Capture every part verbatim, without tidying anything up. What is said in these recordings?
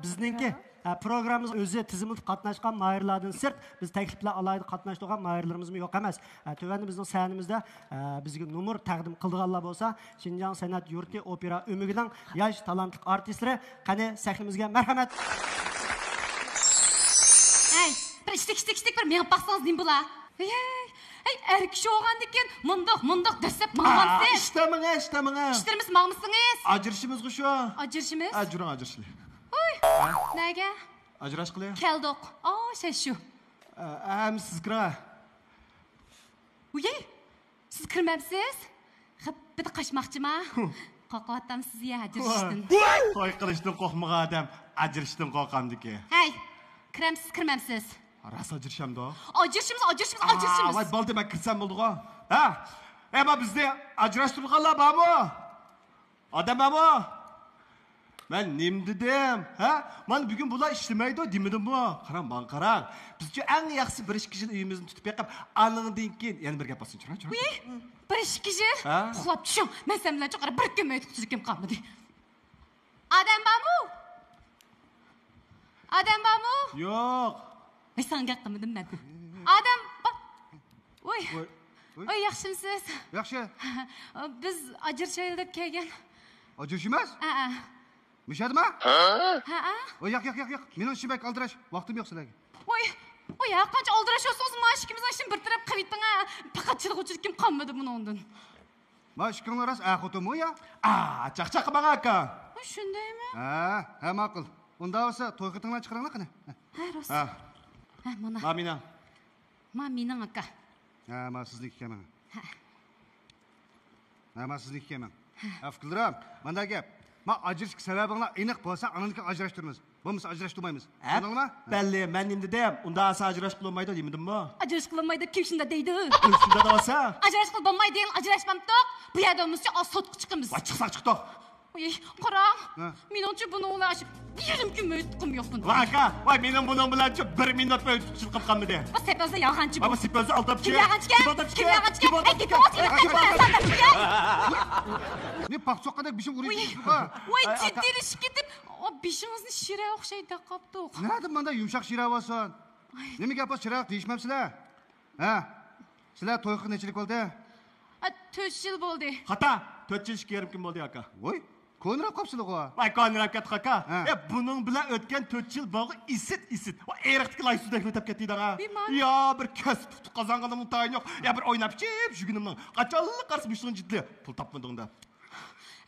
بىزنىڭكى، ئە، پروگراممىمىزغا ئۆزى تىزىملىتىپ قاتناشقان ماھىرلاردىن سىرت، بىز تەكلىپ بىلەن ئالاھىدە قاتناشتۇرغان ماھىرلىرىمىزمۇ يوق ئەمەس. ئە، تۆۋەندە بىزنىڭ سەھنىمىزدە، ئە، بىزگە نومۇر تەقدىم قىلىدىغانلار بولسا، شىنجاڭ سەنئەت يۇرتى ئوپېرا ئۆمىكىنىڭ ياش تالانتلىق ئارتىسلىرى. قېنى، سەھنىمىزگە مەرھەمەت! ھەي، بىر ئىشتىك، ئىشتىك، ئىشتىك، بىر مېڭىپ باقسىڭىز نېمە بولا؟ ھەي، ھەي، ھەي، ئەر كىشى بولغاندىكىن مۇنداق، مۇنداق دەسسەپ ماڭغانسىز. ئىشتە مېڭە، ئىشتە مېڭە. ئىشتىرىمىز ماڭمىسىڭىز. ئاجرىشىمىزغۇ شۇ. ئاجرىشىمىز؟ ھە، جۈرۈڭ ئاجرىشىلى. ھوي، نەگە؟ ئاجراشقىلى. كەلدۇق. ئا، شەشۇ. ئەمدى سىز كىرە. ۋۇيەي، سىز كىرمەمسىز؟ غىپپىدە قاچماقچىما؟ قورقۇۋاتامسىز يا ئاجرىشىشتىن؟ توي قىلىشتىن قورقمىغان ئادەم ئاجرىشىشتىن قورقامدىكى. ھەي، كىرەمسىز، كىرمەمسىز؟ راست ئاجرىشامدۇ؟ ئاجرىشىمىز، ئاجرىشىمىز، ئاجرىشىمىز. ۋاي، بولدى، مەن كىرسەم بولدىغۇ. ھە؟ ئەمما بىزنى ئاجراشتۇرغانلار بارمۇ؟ ئادەم بارمۇ؟ مەن نېمە دېدىم؟ ھە؟ مانا بۈگۈن بۇلار ئىشلىمەيدۇ دېمىدىممۇ؟ قاراڭ، ماڭا قاراڭ. بىزچۇ ئەڭ ياخشىسى بىر ئىككى يىل ئۆيىمىزنى تۇتۇپ بېقىپ، ئانىڭدىن كېيىن يەنە بىر گەپ بولسۇن، چىراي، چىراي. ۋىي، بىر ئىككى يىل؟ ھە؟ ئۇخلاپ چۈشۈڭ. مەن سەن بىلەن چوقۇرا بىر كۈنمۇ ئۆيدە تۇرغۇم قالمىدى. ئادەم بارمۇ؟ ئادەم بارمۇ؟ يوق. ۋاي، ساڭا گەپ قىلمىدىم مەن. ئادەم با-، ۋوي. ۋوي. ۋوي. ۋوي، ياخشىمسىز؟ ياخشى. بىز ئاجرىشايلى دەپ كەلگەن. ئاجرىشىمىز؟ ھەئە. مۇشۇ يەردىما؟ ھەئە. ۋوي، ياق، ياق، ياق، ياق. مېنىڭ ئىشىم بەك ئالدىراش. ۋاقتىم يوق سىلەرگە. ۋوي. ۋوي، ھەرقانچە ئالدىراش بولسىڭىز، مانا ئىككىمىزنىڭ ئىشىنى بىر تەرەپ قىلىۋېتىڭ ھە. پەقەت چىدىغۇچىلىكىم قالمىدى بۇنىڭدىن. ما ئىككىڭلار راست ئەر خوتۇنمۇ يا؟ ئا، چاقچاق قىلماڭ ئاكا. ۋوي، شۇندايمۇ؟ ھە، ھە، ماقۇل. ئۇنداق بولسا توي خېتىڭلارنى چىقىرىڭلار قېنى. ھە، راست. ھە. ھە، مانا. ما مېنىڭ. ما مېنىڭ ئاكا. ھە، ما سىزنىڭكى ئىكەن مېنىڭ. ھە. ھە، ما سىزنىڭكى ئىكەن مېنىڭ. ھە. ئۇكىلىرىم، مانداق گەپ. ما ئاجرىشىش سەۋەبىڭلار ئېنىق بولسا، ئاندىن كېيىن ئاجراشتۇرىمىز. بولمىسا ئاجراشتۇرمايمىز. ھە؟ ئاندىڭلارمۇ؟ بەللى، مەن نېمە دېدىم؟ ئۇنداق دېسە ئاجراشقىلى بولمايدۇ دېمىدىممۇ؟ ئاجراشقىلى بولمايدۇ، كىم شۇنداق دەيدۇ؟ ئۆزى شۇنداق دېۋالسا. ئاجراشقىلى بولمايدۇ دېگەن ئاجراشمامدۇق. بۇ يەردە بولمىسا، ئاز سوتقا چىقىمىز. ۋاي، چىقساق چىقتۇق. ئۇي، قاراڭ. ھە. مېنىڭچە بۇنىڭ بىلەن شۇ يېرىم كۈن ئۆي تۇتقۇم يوق بۇنىڭ. ۋاي ئاكا، ۋاي مېنىڭ بۇنىڭ بىلەن شۇ بىر مىنۇت ئۆي تۇتقۇچىلىقىم قالمىدى. بۇ سەپەزە يالغانچى بۇ. ۋاي بۇ سەپەزە ئالداپچى. كىم يالغانچى؟ كىم ئالداپچى؟ كىم يالغانچى؟ ئەي، كېتىۋالسىڭىز، كېتىۋالسىڭىز. نى پاقچوققاندەك بېشىم ئۇرۇپ كېتىپتۇ. ۋاي، ۋاي، جىددىيلىشىپ كېتىپ، ئا، بېشىڭىزنى شىرە ئوخشايدۇ دەپ قاپتۇ. نەدىن مانداق يۇمشاق شىرە بولسۇن؟ ۋاي. نېمە گەپ بولسا شىرە دېيىشمەمسىلەر؟ ھە؟ سىلەر توي قىلغىلى نەچچە يىل بولدى؟ ئا، تۆت يىل بولدى. خاتا! تۆت يىل ئىككى يېرىم كۈن بولدى، ئاكا. ۋوي، كونىراپ قاپسىلىغۇ. ۋاي، كونىراپ كەتتۇق، ئاكا. ھە. ئە، بۇنىڭ بىلەن ئۆتكەن تۆت يىل بارغۇ ئېسىت، ئېسىت. ۋاي، ئېرىقتىكى لاي سۇدەك ئۆتۈپ كەتتى داڭا. بىمار. يا، بىر كەسىپ تۇتۇپ قازانغىنىمنىڭ تايىنى يوق. يا، بىر ئويناپ چىپ يۈرگىنىمنىڭ. قاچانلا قارىسا مۇشۇنىڭ جىددىي. پۇل تاپمىدىڭ دەپ.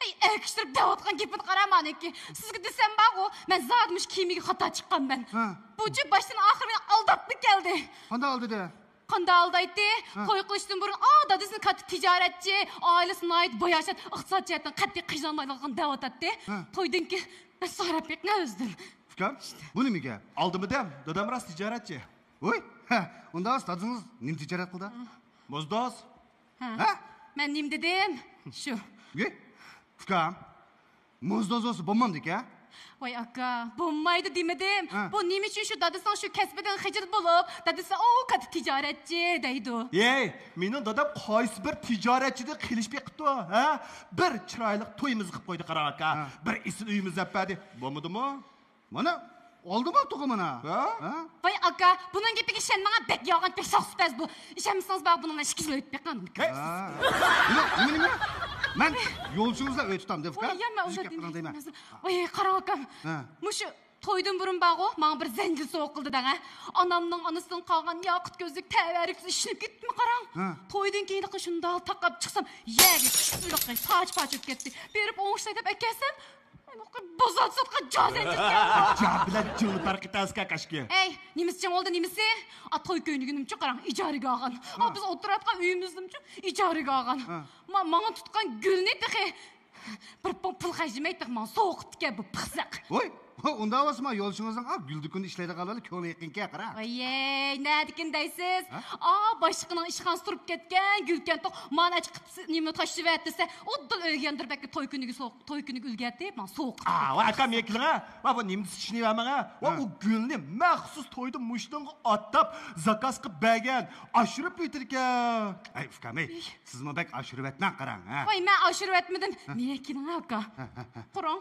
ئەي، ئەركىشتۈرۈپ دەۋاتقان گېپىنى قارا مانىكى. سىزگە دېسەم بارغۇ، مەن زادى مۇشۇ كېمىگە خاتا چىققانمەن. ھە. بۇچۇ باشتىن ئاخىر مېنى ئالداپلا كەلدى. قانداق ئالدىدى؟ قانداق ئالدايتتى؟ ھە. توي قىلىشتىن بۇرۇن، ئا، دادىسىنى كاتتا تىجارەتچى، ئائىلىسى ناھايىتى باياشات، ئىقتىساد جەھەتتىن قەتئىي قىينالمايدىغان دەۋاتاتتى. ھە. تويدىن كېيىن مەن سوراپ بېقىڭ ئۆزىدىن. ئۇكام، بۇ نېمە گەپ؟ ئالدىمۇ دەم، دادام راست تىجارەتچى. ۋوي، ھە، ئۇنداق بولسا دادىڭىز نېمە تىجارەت قىلدى؟ ھە. موزدوز. ھە. ھە؟ مەن نېمە دېدىم؟ شۇ. ئۇكام، موزدوز بولسا بولمامدىكەن؟ ۋاي ئاكا، بولمايدۇ دېمىدىم. ھە. بۇ نېمە ئۈچۈن شۇ دادىسىنىڭ شۇ كەسپىدىن خىجىل بولۇپ، دادىسى ئۇ كاتتا تىجارەتچى دەيدۇ. ھەي، مېنىڭ دادام قايسى بىر تىجارەتچىدىن قېلىشىپ بېقىپتۇ، ھە؟ بىر چىرايلىق تويىمىزنى قىلىپ قويدى قاراڭ ئاكا. ھە. بىر ئېسىل ئۆيىمىزنى ئەپ بەردى. بولمىدىمۇ؟ مانا، ئالدىم ئاتتىغۇ مانا. ھە؟ ھە؟ ۋاي ئاكا، بۇنىڭ گېپىگە ئىشەنمەڭ، بەك يالغان، بەك شاخسىپەز بۇ. ئىشەنمىسىڭىز بار، بۇنىڭ بىلەن ئىككى يىل ئۆتۈپ بېقىڭ. ھە؟ نېمە، نېمە، نېمە؟ مەن يولچىڭىزلا ئۆي تۇتام دەپ ئۇكام. ۋاي، يەنمەن ئۇزاق دېمەيمەن. ۋاي، قاراڭ ئاكام. ھە. مۇشۇ تويدىن بۇرۇن بارغۇ، ماڭا بىر زەنجىر سوۋغا قىلدى دەڭە. ئانامنىڭ ئانىسىدىن قالغان ياقۇت كۆزلۈك تەۋەررۈكسىز ئىشلىنىپ كېتىپتىمۇ قاراڭ. ھە. تويدىن كېيىن شۇنداق تاقاپ چىقسام، يەرگە چۈشۈپ تاچ پاچ بولۇپ كەتتى. بېرىپ ئوڭشىتاي دەپ ئەكەلسەم، بازاردا ساتقان جازەنجىر ئىكەن. جا بىلەن جىڭنىڭ پەرقى تەسكە كاشكى. ئەي، نېمىسى جىڭ بولدى نېمىسى؟ ئا، توي كۆينىكىمچۇ قاراڭ، ئىجارىگە ئالغان. ئا، ھە. بىز ئولتۇراتقان ئۆيىمىزنىمۇ ئىجارىگە ئالغان. ھە. ما-، ماڭا تۇتقان گۈلنى تېخى بىر پۇڭ پۇل خەجلىمەي تېخى ماڭا سوۋغا قىپتىكەن بۇ پىخسىق. ۋوي، ئۇنداق بولسا ما يولچىڭىزنىڭ ئا گۈل دۇكىنىدا ئىشلەيدىغانلارلا كۆڭلى يېقىنكەن قاراڭ. ۋايەي، نەدىكىن دەيسىز؟ ھە؟ ئا، باشلىقىنىڭ ئىشخانىسى تۇرۇپ كەتكەن، گۈلكەن توق، مانا ئەچىقىپ نېمە تاشلىۋەت دېسە، ئۇدۇل ئۆگەندۈر بەككە توي كۈنىگە سوق-، توي كۈنىگە ئۈلگەرتىپ، ماڭا سوق. ئا، ۋاي ئاكام، يەكلىڭە. ۋا، بۇ نېمە دېسە چۈشىنىۋەرمەڭە. ۋا، ھە. ئۇ گۈلنى مەخسۇس تويدا مۇشۇنىڭغا ئاتاپ، زاكاز قىلىپ بەرگەن، ئاشۇرۇپ ئۆتىدىكەن. ئەي، ئۇكام، ئەي، سىزمۇ بەك ئاشۇرۇۋەتمەڭ، قاراڭ، ھە. ۋاي، مەن ئاشۇرۇۋەتمىدىم. ھە. مېنى يەكلىڭە، ئاكا. ھە، ھە، ھە. قاراڭ.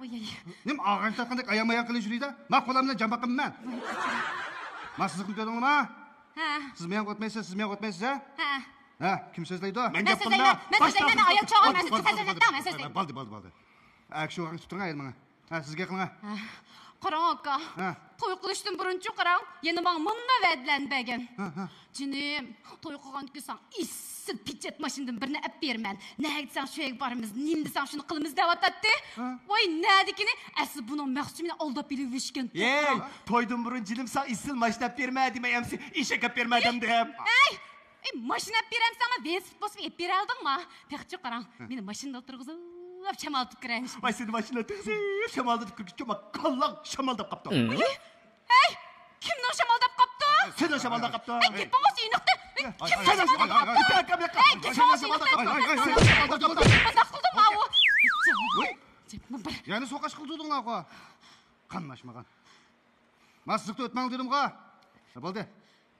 ۋاي، ۋاي. نېمە ئاغاچ تارتقاندەك ئاياغ ماياغ قىلىپ يۈرىدۇ؟ ما قولۇم بىلەن جان باقىمەن مەن. ما سىزنى كۆردۈڭلارمۇ؟ ھە. سىز مېڭىپ ئۆتمەيسىز، سىز مېڭىپ ئۆتمەيسىز، ھە؟ ھە. ھە، كىم سۆزلەيدۇ؟ مەن گەپ قىلىمەن، مەن سۆزلەيمەن، ئايال چاغان، مەن سۆزلەيمەن، مەن سۆزلەيمەن. بولدى، بولدى، بولدى. ئەكشۇ قىلىپ تۇرۇڭ، ئەيلىمەڭ. ھە، سىزگە قىلىڭ. ھە. قاراڭ ئاكا، ھە. توي قىلىشتىن بۇرۇنچۇ قاراڭ، يەنە ماڭا مۇنداق ۋەدىلەرنى بەرگەن. ھە، ھە. جېنىم، توي قىلغاندىن كېيىن ساڭا ئېسىل پىجەت ماشىنىدىن بىرنى ئەپ بېرىمەن. نەگە دېسەڭ شۇ يەرگە بارىمىز، نېمە دېسەڭ شۇنى قىلىمىز دەۋاتاتتى. ھە. ۋاي نەدىكىنى، ئەسلى بۇنىڭ مەخسۇس مېنى ئالداپ ئېلىۋېلىشكەن. يەي، تويدىن بۇرۇن جېنىم ساڭا ئېسىل ماشىنا ئەپ بېرىمەن دېمەي، ئەمسە ئېشەك ئەپ بېرىمەن دەمدىم. ھەي، ئەي، ماشىنا ئەپ بېرەمسەن، ۋېلىسىپىت بولسا ئېپ بېرەلدىڭما؟ تېخىچۇ قاراڭ، مېنى ماشىنىدا ئولتۇرغۇزۇپ شامالدىتىپ كىرەي. ۋاي، سېنى ماشىنىدا ئولتۇرغۇزۇپ شامالدىتىپ كىرگۈچە ما كاللاڭ شامالداپ قاپتۇ. ھەي، كىمنىڭ شامالداپ قاپتۇ؟ سېنىڭ شامالداپ قاپتۇ. ھەي، گېپىڭىز ئېنىقتى. ھەي، كىمنىڭ شامالداپ قاپتۇ؟ ھەي، گېپىڭىز ئېنىقتى. قانداق قىلدىڭ ماۋۇ؟ يەنە سوقاش قىلدۇردۇڭلارغۇ. قاملاشمىغان. ما سىزىقتا ئۆتمەڭ دېدىمغۇ. بولدى.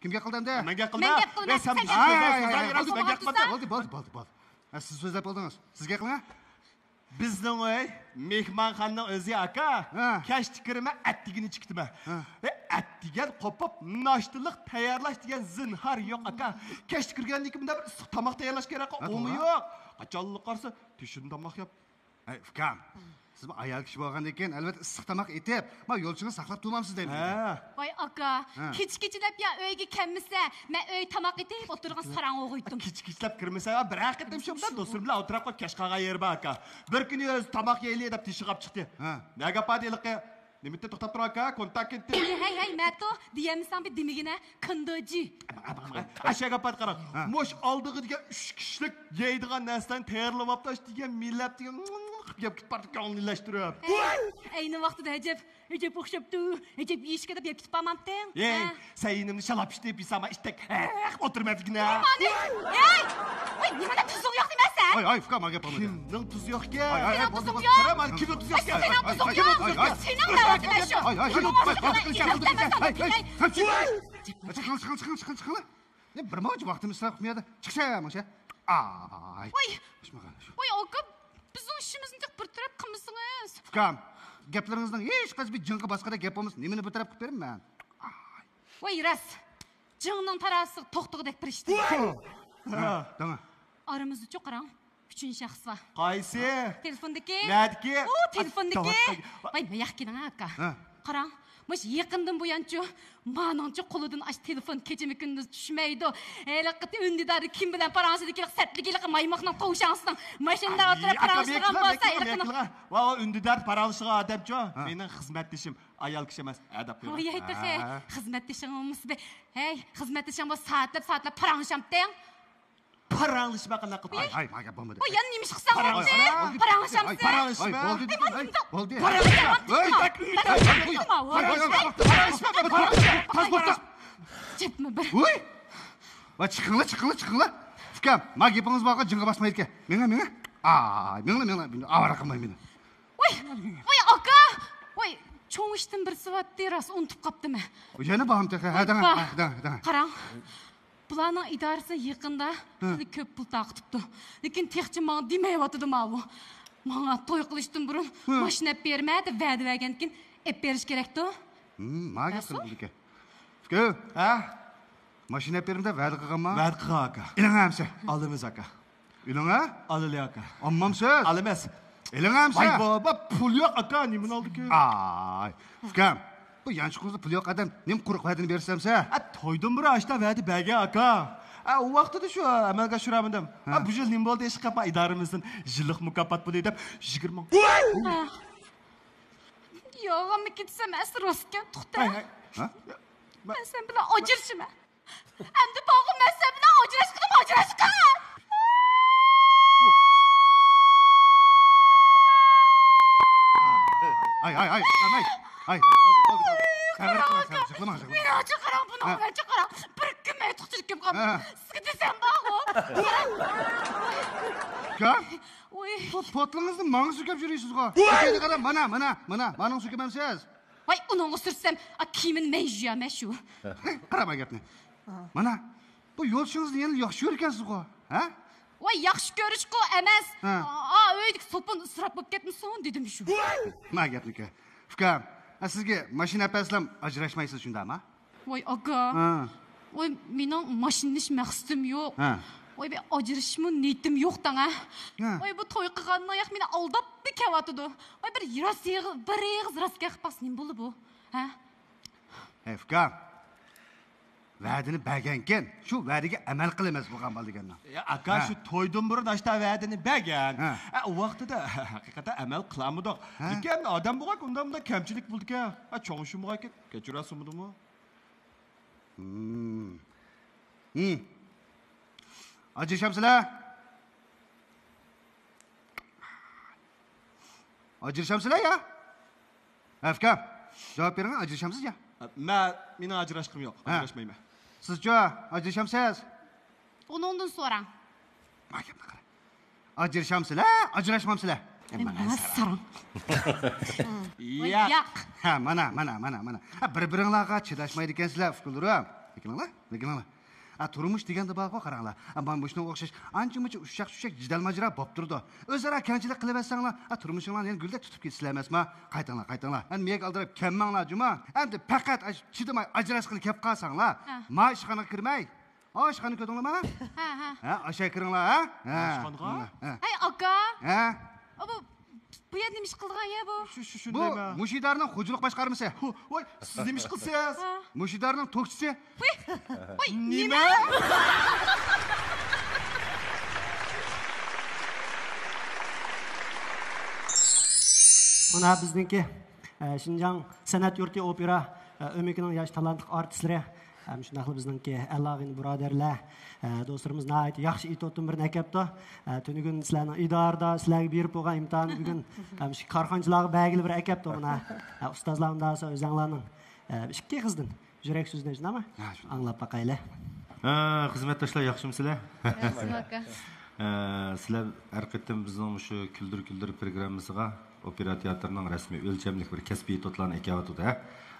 كىم گەپ قىلدى ئەمدى؟ مەن گەپ قىلدىم. مەن گەپ قىلدىم. سەن گەپ قىلدىڭ. بولدى، بولدى، بولدى. ھە، سىز سۆزلەپ بولدىڭىز. سىز گەپ قىلىڭ. بىزنىڭ ئۆي مېھمانخانىنىڭ ئۆزى، ئاكا. ھە. كەچتە كىرىمەن، ئەتىگىنى چىقىتىمەن. ھە. ئەتىگەن قوپۇپ، ناشتىلىق تەييارلاش دېگەن زىنھار يوق، ئاكا. كەچتە كىرگەندىن كېيىن مۇنداق بىر ئىسسىق تاماق تەييارلاش كېرەك، ھە، ئۇمۇ يوق. قاچانلا قارىسا، تېشىدىن تاماق يەپ. ھەي، ئۇكام، سىزمۇ ئايال كىشى بولغاندىن كېيىن، ئەلۋەتتە، ئىسسىق تاماق ئېتىپ، ما يولچىڭىزنى ساقلاپ تۇرمامسىز دەيمەن. ھە. ۋاي ئاكا، ھە. كېچە-كېچىلەپ يا ئۆيگە كەلمىسە، مەن ئۆي تاماق ئېتىپ ئولتۇرغان ساراڭ ئوغۇيتتۇم. كېچە-كېچىلەپ كىرمىسە، بىرەر قېتىم شۇنداق دوستۇم بىلەن ئولتۇرۇپ قويۇپ كەچ قالغان يېرى بار، ئاكا. بىر كۈنى ئۆزى تاماق يەيلى دەپ تېشىغا چىقتى. ھە. نەگە ئاپاردى ھېلىقى؟ نېمىتتە توختاپ تۇرۇڭ، ئاكا، كونتاكت كەتتى. ھەي، ھەي، ھەي، مەتۇ، دېيەمسەڭ بىر دېمىگىنە، كىندوجى. ئاشۇ گەپ قاراڭ. ھە. مۇش ئالدىغا دېگەن ئۈچ كىشىلىك يەيدىغان نەرسىلەرنى تەييارلىۋاپتۇ، ئاشۇ دېگەن مىللەت دېگەن قىلىپ يەپ كېتىپ بارىدۇ، كۆڭلىلەشتۈرۈپ. ھەي، ئەينى ۋاقتىدا ئەجەب، ئەجەب ئوخشاپتۇ، ئەجەب يېيىشكە دەپ يەپ كېتىپ بارمامتىڭ؟ ھەي، ھە. سەن يېنىمنى شالاپ ئىشتىپ يېسەڭ، مەن ئىشتەك ئولتۇرمامدىكىن. ھەي، ۋاي، نېمىنداق تۇزۇڭ يوق دېمەسەن؟ ھاي، ھاي، ئۇكام، گەپ قىلمايدۇ. كىمنىڭ تۇزى يوق ئىكەن؟ ھاي، ھاي، ھاي، بولدى، بولدى. قارا، مانا كىمنىڭ تۇزى يوق ئىكەن؟ سېنىڭ تۇزۇڭ يوق. سېنىڭ نۆۋىتىڭ شۇ. ھاي، ھاي، ھاي، ھاي، ھاي، ھاي. چىقىڭ، چىقىڭ، چىقىڭ، چىقىڭ، چىقىڭ. نېمە بىر ماۋۇ ۋاقتىمىز ئىسراپ قىلمىغىن. چىقىشە ماڭشە. ئاي. ۋاي. ۋاي ئاكا، بىزنىڭ ئىشىمىزنى جىق بىر تەرەپ قىلمىسىڭىز. ئۇكام، گەپلىرىڭىزنىڭ ھېچقايسى بىر جىڭغا باسقۇدەك گەپ بولمىسا، نېمىنى بىر تەرەپ قىلىپ بېرىمەن؟ ۋاي راست. جىڭنىڭ تارازىسىغا توختىغۇدەك بىر ئىش. ھە، دەڭە. ئارىمىزدىچۇ قاراڭ. ئۈچىنچى شەخس بار. قايسى؟ تېلېفوندىكى. نەدىكى؟ ئۇ تېلېفوندىكى. ۋاي، ماياق كېلىڭ ئاكا. ھە. قاراڭ، مۇشۇ يېقىندىن بۇيانچۇ مانىڭچۇ قولىدىن ئاش تېلېفون كېچىمۇ كۈندۈز چۈشمەيدۇ. ھېلىقى ئۈندىدارى كىم بىلەن پاراڭلىشىدىكى سەتلىكى ھېلىقى مايماقنىڭ توۋشاڭسىنىڭ ماشىنىدا ئولتۇرۇپ پاراڭلىشىدىغان بولسا ھېلىقىنىڭ. ۋا، ئۇ ئۈندىدار پاراڭلىشىدىغان ئادەمچۇ؟ ھە. مېنىڭ خىزمەتدىشىم، ئايال كىشى ئەمەس، ئەدەپ قىلىڭ. ۋاي، تېخى خىزمەتدىشىڭ بولمىسا. ھەي، خىزمەتدىشىڭ بولسا سائەتلەپ سائەتلەپ پاراڭلىشامتىڭ. پاراڭلىشىمەن قانداق قىلىپ؟ ھاي، ھاي، ھاي، گەپ بولمىدى. ۋاي، يەنە نېمە ئىش قىلساڭ بولدى؟ پاراڭلىشىمەن. پاراڭلىشىمەن. ھاي، بولدى، ھاي، بولدى. پاراڭلىشىمەن. تاز بولدى. جەپمۇ بىر. ۋاي. ۋاي، چىقىڭلار، چىقىڭلار، چىقىڭلار. ئۇكام، ما گېپىڭىز بارغا جىڭغا باسمايدىكەن. مېڭە، مېڭە. ئاي، مېڭىڭلار، مېڭىڭلار. ئاۋارە قىلماي مېنى. ۋاي، ۋاي، ئاكا. ۋاي، چوڭ ئىشتىن بىرسى بارتتى، راست ئۇنتۇپ قاپتىمەن. يەنە بارمۇ تېخى؟ ھە، دەڭە، ھە، دەڭە، دەڭە. قاراڭ. بۇلارنىڭ ئىدارىسى يېقىندا خېلى كۆپ پۇل تارقىتىپتۇ. لېكىن تېخىچە ماڭا دېمەيۋاتىدۇ ماۋۇ. ماڭا توي قىلىشتىن بۇرۇن ماشىنا ئەپ بېرىمەن دەپ ۋەدە بەرگەندىكىن ئەپ بېرىش كېرەكتۇ. ھىم، ما گەپ قىلىدىكەن. گۆ. ھە؟ ماشىنا ئەپ بېرىمەن دەپ ۋەدە قىلغانما؟ ۋەدە قىلغان ئاكا. ئېلىڭە ئەمسە. ئالىمىز ئاكا. ئېلىڭە؟ ئالىلى ئاكا. ئالمامسىز؟ ئالىمىز. ئېلىڭە ئەمسە. ۋاي بابا، پۇل يوق ئاكا، نېمىنى ئالدىكى؟ ئاي، ئۇكام، بۇ يانچۇقىڭىزدا پۇل يوق ئادەم نېمە قۇرۇق ۋەدىنى بېرىسەمسە؟ ئە، تويدىن بۇرۇن ئاشتا ۋەدە بەرگەن ئاكا. ئە، ئۇ ۋاقتىدا شۇ ئەمەلگە ئاشۇرالمىدىم. ھە. ئە، بۇ يىل نېمە بولدى ئىشقىلىپ، ئىدارىمىزدىن يىللىق مۇكاپات پۇلى دەپ يىگىرمە مىڭ. يالغانمىكىن دېسەم ئەسلى راستكەن، توختا. ھەي، ھەي. ھە؟ مەن سەن بىلەن ئاجرىشىمەن. ئەمدى بارغۇ مەن سەن بىلەن ئاجراشقىنىم ئاجراشقان. ھاي، ھاي، ھاي، ھاي، ھاي، ھاي، بولدى، بولدى، بولدى. سەۋر قىلىڭ، سەۋر، يىغلىماڭ، يىغلىماڭ. مېنى چىقىرىڭ، بۇنى ھە. مېنى چىقىرىڭ. بىر كۈن مەن تۇقچىلىكىم قالمىدى. ھە. سىزگە دېسەم بارغۇ. يا؟ ۋوي. بۇ پوتلىڭىزنى ماڭا سۈركەپ يۈرىسىزغۇ. ۋوي. قارا، مانا، مانا، مانا، مانىڭ سۈركەمسىز. ۋاي، ئۇنىڭغا سۈرسەم، ئا، كىيىمىنى مەن يۇيامەن شۇ. قاراما گەپنى. مانا، بۇ يولدىشىڭىزنى يەنە ياخشى كۆرىدىكەنسىزغۇ، ھە؟ ۋاي، ياخشى كۆرۈشقۇ ئەمەس. ھە. ئا، ئۆيدىكى سوپۇن ئىسراپ بولۇپ كەتمىسۇن دېدىم شۇ. ما گەپنىكى. ئۇكام، ئا، سىزگە ماشىنا ئەپەرسىلەم ئاجراشمايسىز شۇنداقما؟ ۋاي، ئاكا. ھە. ۋاي، مېنىڭ ماشىنا ئېلىش مەقسىتىم يوق. ھە. ۋاي، بىر ئاجرىشىشمۇ نىيىتىم يوق دەڭ، ھە. ھە. ۋاي، بۇ توي قىلغان ئاياق مېنى ئالداپلا كەۋاتىدۇ. ۋاي، بىر راست يېغىز، بىر ئېغىز راست گەپ قىلىپ باقسا نېمە بولدى بۇ؟ ھە؟ ھەي، ئۇكام. ۋەدىنى بەرگەنكەن، شۇ ۋەدىگە ئەمەل قىل ئەمەس بولغان بالا دېگەننىڭ. يا، ئاكا، ھە. شۇ تويدىن بۇرۇن ئاشتا ۋەدىنى بەرگەن. ھە. ئە، ئۇ ۋاقتىدا ھەقىقەتەن ئەمەل قىلالمىدۇق. ھە. لېكىن ئادەم بولغاچ ئۇنداق مۇنداق كەمچىلىك بولىدىكەن. ئە، چوڭ ئىشىم بولغاچ كەچۈرەرسىز بولدىمۇ؟ ھىم. ھىم. ئاجرىشامسىلەر؟ ئاجرىشامسىلەر يا؟ ھە، ئۇكام، جاۋاب بېرىڭ، ئاجرىشامسىز يا؟ مەن، مېنىڭ ئاجراشقۇم يوق، ھە. ئاجراشمايمەن. سىزچۇ، ئاجرىشامسىز؟ ئۇنىڭدىن سوراڭ. ما گەپنى قارا. ئاجرىشامسىلەر، ئاجراشمامسىلەر؟ ماڭا سوراڭ. ياق. ياق. ھە، مانا، مانا، مانا، مانا. ھە، بىر-بىرىڭلارغا چىداشمايدىكەنسىلەر، ئۇكىلىرىم. لېكىنىڭلار، لېكىنىڭلار. ھە، تۇرمۇش دېگەندە بارغۇ، قاراڭلار. ھە، مانا مۇشۇنىڭغا ئوخشاش ئانچە-مۇنچە ئۇششاق-چۈششەك جېدەل-ماجىرا بوپ تۇرىدۇ. ئۆزئارا كەڭچىلىك قىلىۋەتسەڭلار، ھە، تۇرمۇشۇڭلارنى يەنە گۈلدەك تۇتۇپ كېتىسىلەر ئەمەسما؟ قايتىڭلار، قايتىڭلار. ئەمدى مېيەگە ئالدىراپ كەلمەڭلار، جۇما. ئەمدى پەقەت ئاشۇ چىدىماي ئاجراشقىلى كەپ قالساڭلار، ھە. ما ئىشخانىغا كىرمەي، ئاشخانا كۆردۈڭلارمۇ؟ ھە، ھە. ھە، ئاشۇ يەرگە كىرىڭلار، ھە؟ ھە. ئاشخانىغا؟ ھە. ھەي، ئاكا. ھە. ئا، بۇ، بۇ يەر نېمە ئىش قىلىدىغان يەر بۇ؟ شۇ، شۇ، شۇ بۇ نېمە؟ مۇشۇ ئىدارىنىڭ خوجىلىق باشقارمىسى. ھو، ۋاي، سىز نېمە ئىش قىلىسىز؟ ھە. مۇشۇ ئىدارىنىڭ توكچىسى. ۋاي، ۋاي، نېمە؟ نېمە؟ مانا بىزنىڭكى، ئە، شىنجاڭ سەنئەت يۇرتى ئوپېرا، ئە، ئۆمىكىنىڭ ياش تالانتلىق ئارتىسلىرى، ھەم شۇنداقلا بىزنىڭكى ئەلاغىن بۇرادەرلەر، ئە، دوستلىرىمىز ناھايىتى ياخشى ئېتوتتىن بىرنى ئەكەپتۇ. ئە، تۈنۈگۈن سىلەرنىڭ ئىدارىدا سىلەرگە بېرىپ بولغان ئىمتىھاننى بۈگۈن، ھەم شۇ كارخانىچىلارغا بەرگىلى بىر ئەكەپتۇ مانا. ئە، ئۇستازلار، ئۇنداق بولسا ئۆزەڭلارنىڭ، ئە، ئىككى قىزدىن يۈرەك سۆزىنى شۇنداقمۇ؟ ھە، شۇنداق. ئاڭلاپ باقايلى. ھە، خىزمەتداشلار، ياخشىمۇسىلەر؟ ياخشىمۇ ئاكا. ھە، سىلەر ھەر قېتىم بىزنىڭ مۇشۇ كۈلدۈر كۈلدۈر پروگراممىسىغا ئوپېرا تىياتىرىنىڭ رەسمىي ئۆلچەملىك بىر كەسپىي ئېتوتلارنى ئەكەۋاتىدۇ، ھە؟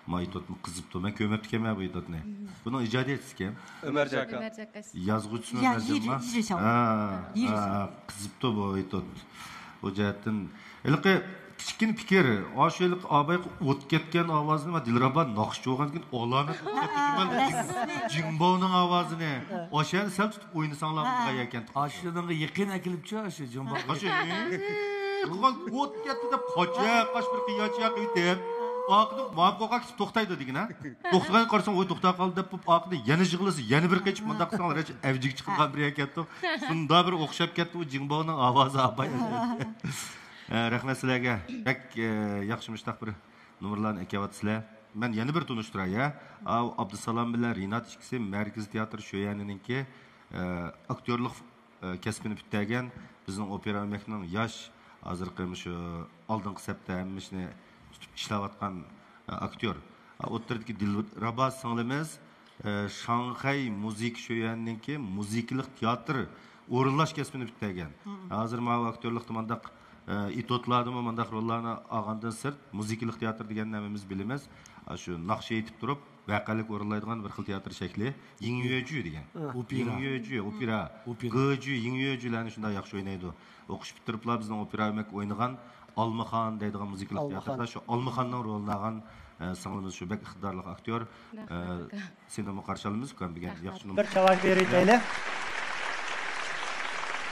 ما ئېتوتمۇ قىزىپتۇ. مەن كۆرمەپتىكەنمەن بۇ ئېتوتنى. بۇنىڭ ئىجادىيەتچىسى كىم؟ ئۆمەرجان ئاكا. ئۆمەرجان ئاكا. يازغۇچىسىمۇ يا، ئۆمەرجانمۇ؟ يۈرۈ، يۈرۈ، شاۋ. ھە، يۈرۈ. ھە، قىزىپتۇ بۇ ئېتوت. بۇ جەھەتتىن ھېلىقى كىچىككىنە پىكىر، ئاشۇ ھېلىقى ئابايقى ئوت كەتكەن ئاۋازىنى، ما دىلرەبا ناخشا چالغاندىن كېيىن ئالامەت ئوت كەتكەن جىڭباۋنىڭ ئاۋازىنى ئاشۇ يەردە سەل تۇتۇپ ئوينىساڭلار بولغان ئىكەن. ئاشۇنىڭغا يېقىن ئەكېلىپچۇ ئاشۇ جىڭباۋ. ئاشۇ قىلغان ئوت كەتتى دەپ قاچا، قاچ بىر قىياچ ياقىۋېتىپ، ئارقىدىن ماڭىپ قويغان كىشى توختايدۇ دېگىنە. توختىغان قارىساڭ، ۋوي، توختاپ قالدى دەپ بولۇپ، ئارقىدىن يەنە يىغلىسا، يەنە بىر قېچىپ، مۇنداق قىلساڭلار، ئەۋجىگە چىقىدىغان بىر يەر كەتتى. شۇنداق بىر ئوخشاپ كەتتى ئۇ جىڭباۋنىڭ ئاۋازى ئاپايا. ئە، رەھمەت سىلەرگە. بەك، ئە، ياخشى مۇشتاق بىر نومۇرلارنى ئەكەۋاتىسىلەر. مەن يەنە بىر تونۇشتۇراي، ھە. ئاۋۇ ئابدۇسالام بىلەن رىنات ئىككىسى مەركىزىي تىياتىر شۆيەنىنىڭكى، ئە، ئاكتيورلۇق، ئە، كەسپىنى پۈتتۈرگەن بىزنىڭ ئوپېرا ئۆمەكنىڭ ياش، ھازىرقى مۇشۇ ئالدىنقى سەپتە ھەممە ئىشنى تۇتۇپ ئىشلەۋاتقان، ئە، ئاكتيور. ئە، ئوتتۇرىدىكى دىلرەبا سىڭلىمىز، ئە، شاڭخەي مۇزىكا شۆيۈەنىنىڭكى مۇزىكىلىق تىياتىر ئورۇنلاش كەسپىنى پۈتتۈرگەن. ھازىر ماۋۇ ئاكتيورلۇقتا مانداق، ئە، ئېتوتلاردىمۇ مانداق روللارنى ئالغاندىن سىرت، مۇزىكىلىق تىياتىر دېگەننى ھەممىمىز بىلىمىز. ئە، شۇ ناخشا ئېيتىپ تۇرۇپ، ۋەقەلىك ئورۇنلايدىغان بىر خىل تىياتىر شەكلى. يىڭيۆجۈ دېگەن. ئوپېرا. يىڭيۆجۈ، ئوپېرا. ئوپېرا. گېجۈ، يىڭيۆجۈلەرنى شۇنداق ياخشى ئوينايدۇ. ئوقۇش پۈتتۈرۈپلا بىزنىڭ ئوپېرا ئۆمەك ئوينىغان ئالمىخان دەيدىغان مۇزىكىلىق ئالمىخان. تىياتىردا شۇ ئالمىخاننىڭ رولىنى ئالغان ئە، سىڭلىمىز شۇ بەك ئىقتىدارلىق ئاكتيور. ئە، سېنىمۇ قارشى ئالىمىز، ئۇكام، دېگەن ياخشى نومۇر. بىر چاۋاك بېرىۋېتەيلى.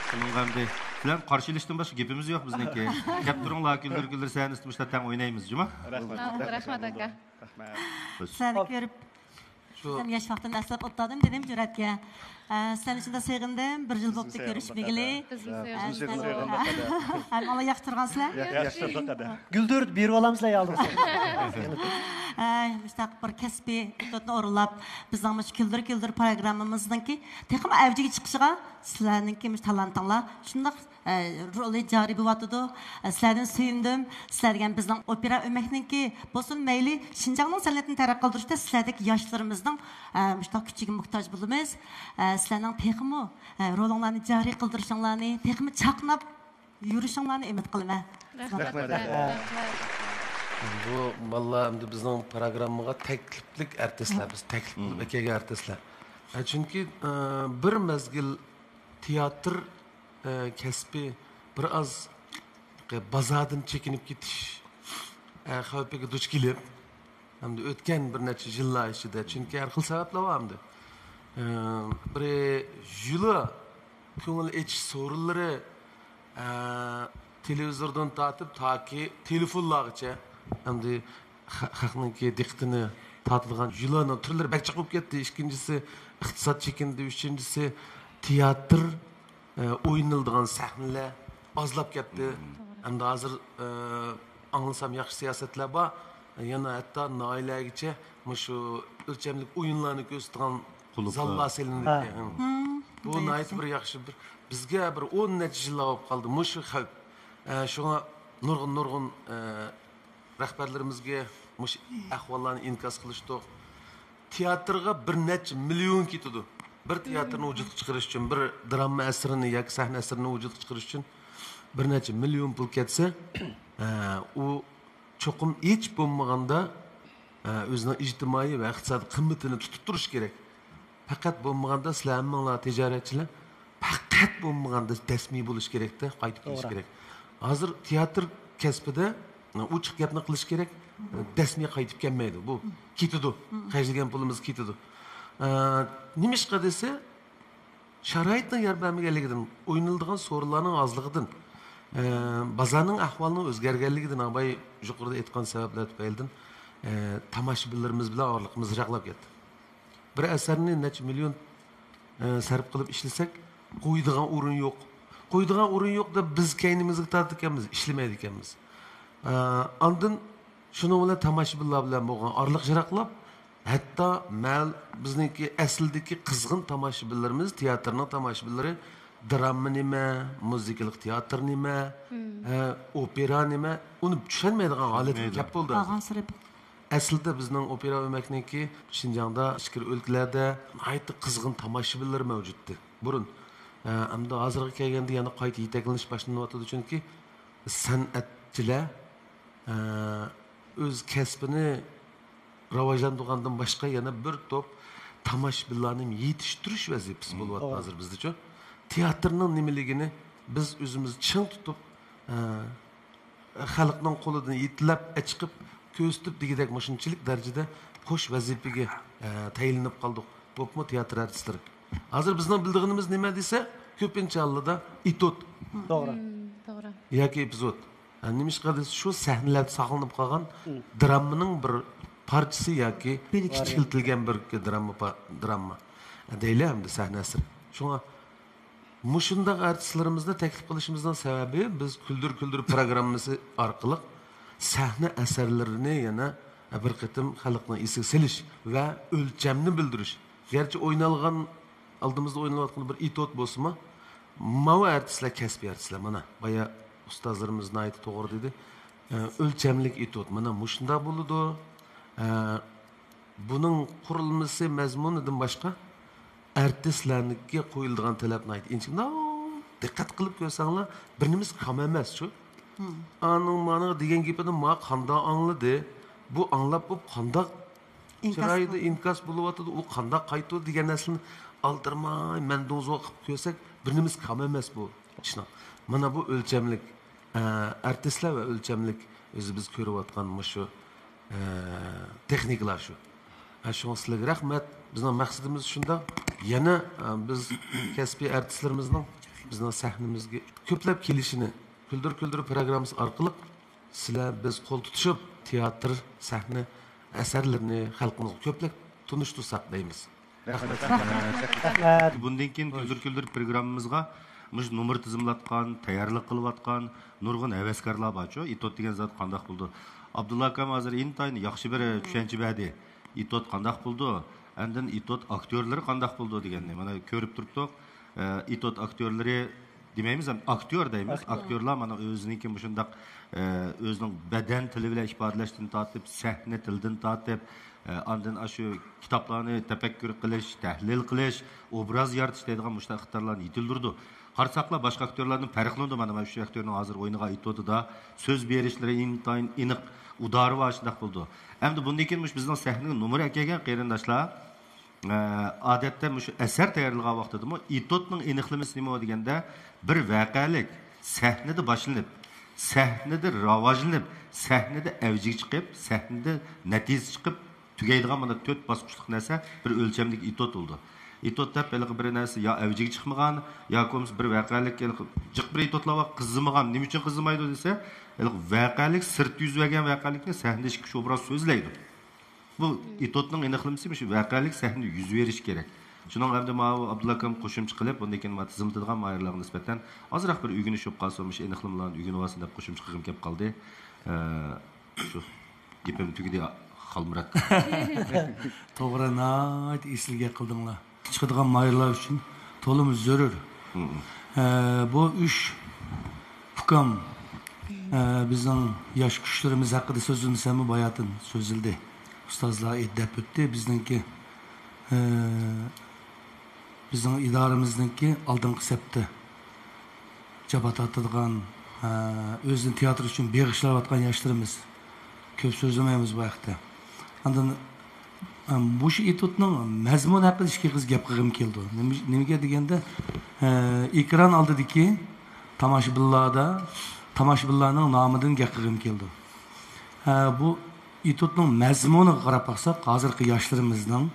شۇنىڭغا ئەمدى سىلەرنى قارشى ئېلىشتىن باشقا گېپىمىز يوق بىزنىڭكى. كەپ تۇرۇڭلار، كۈلدۈر كۈلدۈر سەھنىسىدە مۇشۇنداق تەڭ ئوينايمىز، جۇمۇ. رەھمەت. رەھمەت ئاكا. سىلەرنى كۆرۈپ، شۇ ياش ۋاقتىمدا ئەسلەپ ئولتۇردۇم، دېدىم جۈرئەتكە. ئە، سىلەرنى شۇنداق سېغىندىم، بىر يىل بوپتۇ كۆرۈشمىگىلى. بىزمۇ سېغىندۇق. ھەم ئاڭلا ياخشى تۇرغانسىلەر؟ ياخشى تۇردۇق. گۈلدۈرۈپ بېرىۋالامسىلەر يا ئالدىڭىزدا. ئە، مۇشۇنداق بىر كەسپىي ئېتوتنى ئورۇنلاپ، بىزنىڭ مۇشۇ كۈلدۈر كۈلدۈر پروگراممىمىزنىڭكى تېخىمۇ ئەۋجىگە چىقىشىغا سىلەرنىڭكى مۇشۇ تالانتىڭلار شۇنداق ئە، رولى جارى بولۇۋاتىدۇ. ئە، سىلەردىن سۆيۈندۈم. سىلەر دېگەن بىزنىڭ ئوپېرا ئۆمەكنىڭكى بولسۇن مەيلى، شىنجاڭنىڭ سەنئىتىنى تەرەققىي قىلدۇرۇشتا سىلەردەك ياشلىرىمىزنىڭ، ئە، مۇشۇنداق كۈچىگە موھتاج بولىمىز. ئە، سىلەرنىڭ تېخىمۇ، ئە، رولۇڭلارنى جارى قىلدۇرۇشۇڭلارنى، تېخىمۇ چاقناپ يۈرۈشۈڭلارنى ئۈمىد قىلىمەن. رەھمەت. بۇ بالىلار ئەمدى بىزنىڭ پروگراممىغا تەكلىپلىك ئارتىسلار، بىز تەكلىپ قىلىپ ئەكەلگەن ئارتىسلار. ئە، چۈنكى، ئە، بىر مەزگىل تىياتىر، ئە، كەسپى بىر ئاز بازاردىن چېكىنىپ كېتىش، ئە، خەۋپىگە دۇچ كېلىپ، ئەمدى ئۆتكەن بىر نەچچە يىللار ئىچىدە، چۈنكى ھەر خىل سەۋەبلەر بار ئەمدى. ئە، بىرى ژۇلۇ كۆڭۈل ئېچىش سورۇنلىرى، ئە، تېلېۋىزوردىن تارتىپ تاكى تېلېفونلارغىچە ئەمدى خە-، خەقنىڭكى دىققىتىنى تارتىدىغان ژۇلۇنىڭ تۈرلىرى بەك جىق بولۇپ كەتتى. ئىككىنچىسى، ئىقتىساد چېكىندى. ئۈچىنچىسى، تىياتىر، ئە، ئوينىلىدىغان سەھنىلەر ئازلاپ كەتتى. ئەمدى ھازىر، ئە، ئاڭلىسام ياخشى سىياسەتلەر بار. يەنە ھەتتا ناھىيەلەرگىچە مۇشۇ ئۆلچەملىك ئويۇنلارنى كۆرسىتىدىغان زاللار سېلىنىدىكەن. بۇ ناھايىتى بىر ياخشى، بىر، بىزگە بىر ئون نەچچە يىللار بولۇپ قالدى مۇشۇ خەۋپ. ئە، شۇڭا نۇرغۇن، نۇرغۇن، ئە، رەھبەرلىرىمىزگە مۇشۇ ئەھۋاللارنى ئىنكاس قىلىشتۇق. تىياتىرغا بىر نەچچە مىليون كېتىدۇ. بىر تىياتىرنى ۋۇجۇدقا چىقىرىش ئۈچۈن، بىر دراما ئەسىرىنى ياكى سەھنە ئەسىرىنى ۋۇجۇدقا چىقىرىش ئۈچۈن بىر نەچچە مىليون پۇل كەتسە، ئە، ئۇ چوقۇم ھېچ بولمىغاندا، ئە، ئۆزىنىڭ ئىجتىمائىي ۋە ئىقتىسادىي قىممىتىنى تۇتۇپ تۇرۇش كېرەك. پەقەت بولمىغاندا سىلەر ھەممىڭلار تىجارەتچىلەر، پەقەت بولمىغاندا دەسمىي بولۇش كېرەكتە، قايتىپ كېلىش كېرەك. ھازىر تىياتىر كەسپىدە ئوچۇق گەپنى قىلىش كېرەك، دەسمىي قايتىپ كەلمەيدۇ. بۇ كېتىدۇ. خەجلىگەن پۇلىمىز كېتىدۇ. ئە، نېمىشقا دېسە، شارائىتنىڭ يار بەرمىگەنلىكىدىن، ئوينىلىدىغان سورۇنلارنىڭ ئازلىقىدىن، ئە، بازارنىڭ ئەھۋالىنىڭ ئۆزگەرگەنلىكىدىن، ئاباي يۇقىرىدا ئېيتقان سەۋەبلەر تۈپەيلىدىن، ئە، تاماشىبىنلىرىمىز بىلەن ئارىلىقىمىز يىراقلاپ كەتتى. بىر ئەسەرنى نەچچە مىليون، ئە، سەرپ قىلىپ ئىشلىسەك، قويىدىغان ئورۇن يوق. قويىدىغان ئورۇن يوق دەپ بىز كەينىمىزگە تارتىدىكەنمىز، ئىشلىمەيدىكەنمىز. ئە، ئاندىن شۇنىڭ بىلەن تاماشىبىنلار بىلەن بولغان ئارىلىق يىراقلاپ، ھەتتا مەل-، بىزنىڭكى ئەسلىدىكى قىزغىن تاماشىبىنلىرىمىز، تىياتىرنىڭ تاماشىبىنلىرى دىراما نېمە، مۇزىكىلىق تىياتىر نېمە، ھە، ئوپېرا نېمە، ئۇنى چۈشەنمەيدىغان ھالەتكە كەپ بولدى ھازىر. ئەسلىدە بىزنىڭ ئوپېرا ئۆمەكنىڭكى شىنجاڭدا، ئىچكىرى ئۆلكىلەردە ناھايىتى قىزغىن تاماشىبىنلىرى مەۋجۇتتى بۇرۇن. ئە، ئەمدى ھازىرغا كەلگەندە يەنە قايتا يېتەكلىنىش باشلىنىۋاتىدۇ، چۈنكى سەنئەتچىلەر، ئە، ئۆز كەسپىنى راۋاجلاندۇرغاندىن باشقا يەنە بىر توپ تاماشىبىنلارنى يېتىشتۈرۈش ۋەزىپىسى بولۇۋاتىدۇ ھازىر بىزدىچۇ. تىياتىرنىڭ نېمىلىكىنى بىز ئۆزىمىز چىڭ تۇتۇپ، ئە، خەلقنىڭ قولىدىن يېتىلەپ، ئەچىقىپ، كۆرسىتىپ دېگۈدەك مۇشۇنچىلىك دەرىجىدە قوش ۋەزىپىگە، ئە، تەيىنلىنىپ قالدۇق. بولۇپمۇ تىياتىر ئارتىسلىرى. ھازىر بىزنىڭ بىلىدىغىنىمىز نېمە دېسە، كۆپىنچە ھاللىدا ئېتيۇد. توغرا. ياكى ئېپىزود. ھە، نېمىشقا دېسە، شۇ سەھنىلەردە ساقلىنىپ قالغان دىراممىنىڭ بىر پارچىسى ياكى كىچىكلىتىلگەن بىر دىرامما پا-، دىرامما دەيلى ئەمدى سەھنە ئەسىرى. شۇڭا مۇشۇنداق ئارتىسلىرىمىزنى تەكلىپ قىلىشىمىزنىڭ سەۋەبى، بىز كۈلدۈر كۈلدۈر پروگراممىسى ئارقىلىق سەھنە ئەسەرلىرىنى يەنە بىر قېتىم خەلقنىڭ ئېسىگە سېلىش ۋە ئۆلچەمنى بىلدۈرۈش. گەرچە ئوينالغان، ئالدىمىزدا ئوينىلىۋاتقان بىر ئېتيۇد بولسىمۇ، ماۋۇ ئارتىسلار كەسپىي ئارتىسلار، مانا، بايا ئۇستازلىرىمىز ناھايىتى توغرا دېدى. ئە، ئۆلچەملىك ئېتيۇد، مانا، مۇشۇنداق بولىدۇ. ئە، بۇنىڭ قۇرۇلمىسى، مەزمۇنىدىن باشقا، ئارتىسلارنىڭكى قويۇلىدىغان تەلەپ ناھايىتى ئىنچىكە. مۇنداق دىققەت قىلىپ كۆرسەڭلار، بىر نېمىسى كام ئەمەس شۇ. ئانىڭ مانىڭ دېگەن گېپىنى ما قانداق ئاڭلىدى؟ بۇ ئاڭلاپ بولۇپ قانداق چىرايىدا ئىنكاس بولۇۋاتىدۇ، ئۇ قانداق قايتىدۇ دېگەن نەرسىنى ئالدىرىماي مەندۇڭزۇ قىلىپ كۆرسەك، بىر نېمىسى كام ئەمەس بۇ ئىشنىڭ. مانا بۇ ئۆلچەملىك، ئە، ئارتىسلار ۋە ئۆلچەملىك ئۆزى بىز كۆرۈۋاتقان مۇشۇ ئە، تېخنىكىلار شۇ. ئە، شۇڭا سىلەرگە رەھمەت. بىزنىڭ مەقسىتىمىز شۇنداق. يەنە، ئە، بىز كەسپىي ئارتىسلىرىمىزنىڭ بىزنىڭ سەھنىمىزگە كۆپلەپ كېلىشىنى، كۈلدۈر كۈلدۈر پروگراممىسى ئارقىلىق سىلەر بىز قول تۇتۇشۇپ، تىياتىر، سەھنە ئەسەرلىرىنى خەلقىمىزغا كۆپلەپ تونۇشتۇرساق دەيمىز. رەھمەت. بۇندىن كېيىن كۈلدۈر كۈلدۈر پروگراممىمىزغا مۇشۇ نومۇر تىزىملاتقان، تەييارلىق قىلىۋاتقان نۇرغۇن ھەۋەسكارلار بارچۇ. ئېتوت دېگەن زات قانداق بولىدۇ؟ ئابدۇللا ئاكام ھازىر ئىنتايىن ياخشى بىر چۈشەنچە بەردى. ئېتوت قانداق بولىدۇ؟ ئاندىن ئېتوت ئاكتيورلىرى قانداق بولىدۇ دېگەننى مانا كۆرۈپ تۇرۇپتۇق. ئە، ئېتوت ئاكتيورلىرى دېمەيمىز، ھەم ئاكتيور دەيمىز. ئاكتيور. ئاكتيورلار مانا ئۆزىنىڭكى مۇشۇنداق، ئە، ئۆزىنىڭ بەدەن تىلى بىلەن ئىپادىلەشتىن تارتىپ، سەھنە تىلىدىن تارتىپ، ئە، ئاندىن ئاشۇ كىتابلارنى تەپەككۇر قىلىش، تەھلىل قىلىش، ئوبراز يارىتىش دەيدىغان مۇشۇنداق ئىقتىدارلارنى يېتىلدۈرىدۇ. قارىساقلا باشقا ئاكتيورلاردىن پەرقلىنىدۇ. مانا، مانا شۇ ئاكتيورنىڭ ھازىر ئوينىغان ئېتوتىدا سۆز بېرىشلىرى ئىنتايىن ئېنىق، ئۇدارى بار، شۇنداق بولىدۇ. ئەمدى بۇندىن كېيىن مۇشۇ بىزنىڭ سەھنىگە نومۇر ئەكەلگەن قېرىنداشلار، ئە، ئادەتتە مۇشۇ ئەسەر تەييارلىغان ۋاقتىدىمۇ ئېتوتنىڭ ئېنىقلىمىسى نېمە دېگەندە، بىر ۋەقەلىك سەھنىدە باشلىنىپ، سەھنىدە راۋاجلىنىپ، سەھنىدە ئەۋجىگە چىقىپ، سەھنىدە نەتىجىسى چىقىپ تۈگەيدىغان مانا تۆت باسقۇچلۇق نەرسە بىر ئۆلچەملىك ئېتوت بولىدۇ. ئېتوت دەپ ھېلىقى بىر نەرسە يا ئەۋجىگە چىقمىغان ياكى بولمىسا بىر ۋەقەلىك ھېلىقى جىق بىر ئېتوتلار بار، قىزىمىغان. نېمە ئۈچۈن قىزىمايدۇ دېسە، ھېلىقى ۋەقەلىك سىرتتا يۈز بەرگەن ۋەقەلىكنى سەھنىدە ئىككى ئۈچ ئوبراز سۆزلەيدۇ. بۇ ئېتوتنىڭ ئېنىقلىمىسى مۇشۇ ۋەقەلىك سەھنىدە يۈز بېرىشى كېرەك. شۇنىڭغا ئەمدى ماۋۇ ئابدۇللا ئاكام قوشۇمچە قىلىپ، بۇندىن كېيىن مانا تىزىملىتىدىغان ماھىرلارغا نىسبەتەن ئازراق بىر ئۆگىنىش بولۇپ قالسا، مۇشۇ ئېنىقلىمىلارنى ئۆگىنىۋالسۇن دەپ قوشۇمچە قىلغۇم كېلىپ قالدى. ئە، شۇ گېپىم تۈگىدى، خالمۇرات. توغرا، ناھايىتى ئېسىل گەپ قىلدىڭلار. چىقىدىغان ماھىرلار ئۈچۈن تولىمۇ زۆرۈر. ئە، بۇ ئۈچ ئۇكام، ئە، بىزنىڭ ياش كۈچلىرىمىز ھەققىدە سۆزلىمىسەممۇ باياتىن سۆزلىدى. ئۇستازلار ئېيت-، دەپ ئۆتتى. بىزنىڭكى، ئە، بىزنىڭ ئىدارىمىزنىڭكى ئالدىنقى سەپتە جاپا تارتىدىغان، ئە، ئۆزىنى تىياتىر ئۈچۈن بېغىشلاۋاتقان ياشلىرىمىز. كۆپ سۆزلىمەيمىز بۇ ھەقتە. ئاندىن، ئە، مۇشۇ ئېتوتنىڭ مەزمۇنى ھەققىدە ئىككى ئېغىز گەپ قىلغۇم كېلىدۇ. نېمە-، نېمىگە دېگەندە، ئە، ئېكران ئالدىدىكى تاماشىبىنلاردا، تاماشىبىنلارنىڭ نامىدىن گەپ قىلغۇم كېلىدۇ. ئە، بۇ ئېتوتنىڭ مەزمۇنىغا قاراپ باقساق، ھازىرقى ياشلىرىمىزنىڭ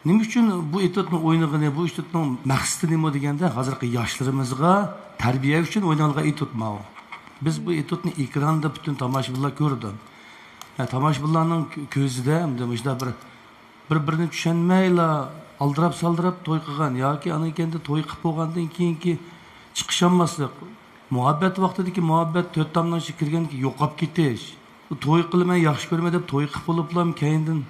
نېمە ئۈچۈن بۇ ئېتوتنى ئوينىغىنى، بۇ ئېتوتنىڭ مەقسىتى نېمە دېگەندە، ھازىرقى ياشلىرىمىزغا تەربىيە ئۈچۈن ئوينالغان ئېتوت ماۋۇ. بىز بۇ ئېتوتنى ئېكراندا پۈتۈن تاماشىبىنلار كۆرىدۇ. ھە، تاماشىبىنلارنىڭ كۆ-، كۆزىدە ئەمدى مۇشۇنداق بىر، بىر-بىرىنى چۈشەنمەيلا ئالدىراپ-سالدىراپ توي قىلغان ياكى ئانىڭ كەينىدە توي قىلىپ بولغاندىن كېيىنكى چىقىشالماسلىق، مۇھەببەت ۋاقتىدىكى مۇھەببەت تۆت تامنىڭ ئىچىگە كىرگەندىن كېيىن يوقاپ كېتىش. توي قىلىمەن، ياخشى كۆرىمەن دەپ توي قىلىپ بولۇپلام كەينىدىن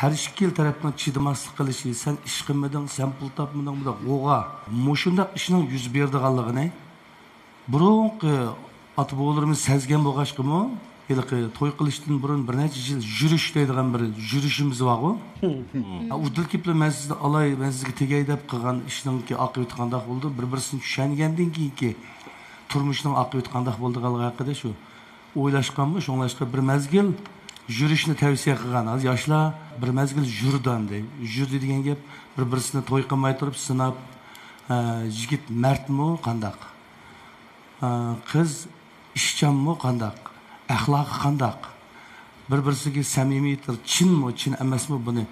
ھەر ئىككىلا تەرەپنىڭ چىدىماسلىق قىلىشى، سەن ئىش قىلمىدىڭ، سەن پۇل تاپمىدىڭ، بۇنداق غوغا. مۇشۇنداق ئىشنىڭ يۈز بېرىدىغانلىقىنى بۇرۇنقى ئاتا بوۋىلىرىمىز سەزگەن بولغاچقىمۇ، ھېلىقى توي قىلىشتىن بۇرۇن بىر نەچچە يىل يۈرۈش دەيدىغان بىر يۈرۈشىمىز بارغۇ. ھە، ئۇدۇل كېپىلى مەن سىزنى ئالاي، مەن سىزگە تېگەي دەپ قىلغان ئىشنىڭكى ئاقىۋىتى قانداق بولىدۇ، بىر بىرسىنى چۈشەنگەندىن كېيىنكى تۇرمۇشنىڭ ئاقىۋىتى قانداق بولىدىغانلىقى ھەققىدە شۇ ئويلاشقانمۇ، شۇڭلاشقا بىر مەزگىل يۈرۈشنى تەۋسىيە قىلغان. ھازىر ياشلار بىر مەزگىل يۈردى ئەمدى. يۈردى دېگەن گەپ بىر بىرسىنى توي قىلماي تۇرۇپ سىناپ، ئە، يىگىت مەردمۇ قانداق؟ ئە، قىز ئىشچانمۇ قانداق؟ ئەخلاقى قانداق؟ بىر بىرسىگە سەمىمىي، چىنمۇ، چىن ئەمەسمۇ، بۇنى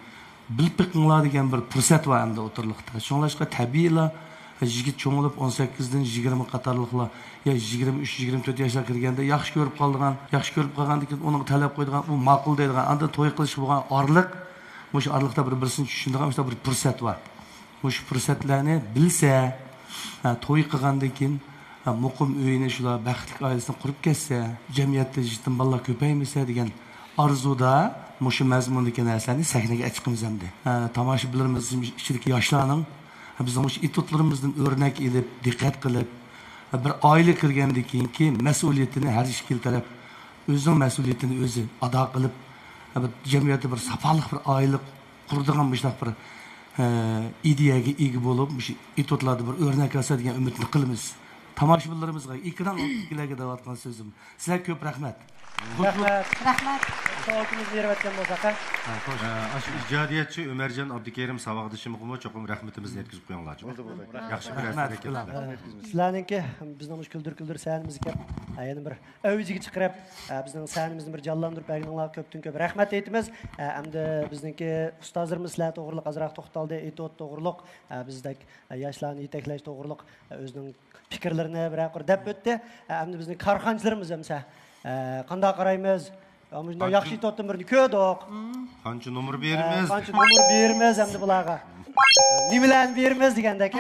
بىلىپ بېقىڭلار دېگەن بىر پۇرسەت بار ئەمدى ئوتتۇرىلىقتا. شۇڭلاشقا تەبىئىيلا يىگىت چوڭىيىپ ئون سەككىزدىن يىگىرمە قاتارلىقلار يا يىگىرمە ئۈچ، يىگىرمە تۆت ياشلار كىرگەندە ياخشى كۆرۈپ قالىدىغان، ياخشى كۆرۈپ قالغاندىن كېيىن ئۇنىڭغا تەلەپ قويىدىغان، ئۇ ماقۇل دەيدىغان، ئاندىن توي قىلىشقا بولغان ئارىلىق، مۇشۇ ئارىلىقتا بىر بىرسىنى چۈشىنىدىغان مۇشۇنداق بىر پۇرسەت بار. مۇشۇ پۇرسەتلەرنى بىلسە، ھە، توي قىلغاندىن كېيىن، ھە، مۇقىم ئۆيىنى، شۇلار بەختلىك ئائىلىسىنى قۇرۇپ كەتسە، جەمئىيەتتە يېتىم بالىلار كۆپەيمىسە دېگەن ئارزۇدا مۇشۇ مەزمۇندىكى نەرسىلەرنى سەھنىگە ئەچىقىمىز ئەمدى. ھە، تاماشىبىنلىرىمىز ئىچىدىكى ياشلارنىڭ، ھە، بىزنىڭ مۇشۇ ئېتوتلىرىمىزدىن ئۆرنەك ئېلىپ، دىققەت قىلىپ، ھە، بىر ئائىلە كىرگەندىن كېيىنكى مەسئۇلىيىتىنى ھەر ئىككىلا تەرەپ ئۆزىنىڭ مەسئۇلىيىتىنى ئۆزى ئادا قىلىپ، ھە، بىر جەمئىيەتتە بىر ساپالىق بىر ئائىلە قۇرىدىغان مۇشۇنداق بىر، ئە، ئىدىيەگە ئىگە بولۇپ، مۇشۇ ئېتوتلاردا بىر ئۆرنەك ئالسا دېگەن ئۈمىدنى قىلىمىز. تاماشىبىنلىرىمىزغا، ئېكران ئالدىدىكىلەرگە دەۋاتقان سۆزۈم. سىزلەرگە كۆپ رەھمەت. رەھمەت. رەھمەت. سوئالىمىزنى بېرىۋەتكەن بولساق، ھە؟ ئە، ئاشۇ ئىجادىيەتچى ئۆمەرجان ئابدۇكېرىم ساۋاقدىشىمغىمۇ چوقۇم رەھمىتىمىزنى يەتكۈزۈپ قويۇڭلار. ياخشى بىر ئەسەر ئەكەپتىلەر. سىلەرنىڭكى بىزنىڭ مۇشۇ كۈلدۈر كۈلدۈر سەھنىمىزگە كەپ ئە، يەنە بىر ئەۋجىگە چىقىرىپ، ئە، بىزنىڭ سەھنىمىزنى بىر جانلاندۇرۇپ بەرگىنىڭلارغا كۆپتىن كۆپ رەھمەت ئېيتىمىز. ئە، ئەمدى بىزنىڭكى ئۇستازلىرىمىز سىلەر توغرىلىق ئازراق توختالدى، ئېتوت توغرىلىق، ئە، بىزدەك، ئە، ياشلارنى يېتەكلەش توغرىلىق، ئە، ئۆزىنىڭ پىكىرلىرىنى بىرەر قۇر دەپ ئۆتتى. ئە، ئەمدى بىزنىڭ كارخانىچىلىرىمىز ئەمسە، ئە، قانداق قارايمىز؟ مۇشۇنداق قانچە ياخشى توتتىن بىرنى كۆردۇق. قانچە نومۇر بېرىمىز؟ قانچە نومۇر بېرىمىز ئەمدى بۇلارغا؟ نېمىلەرنى بېرىمىز دېگەندەك.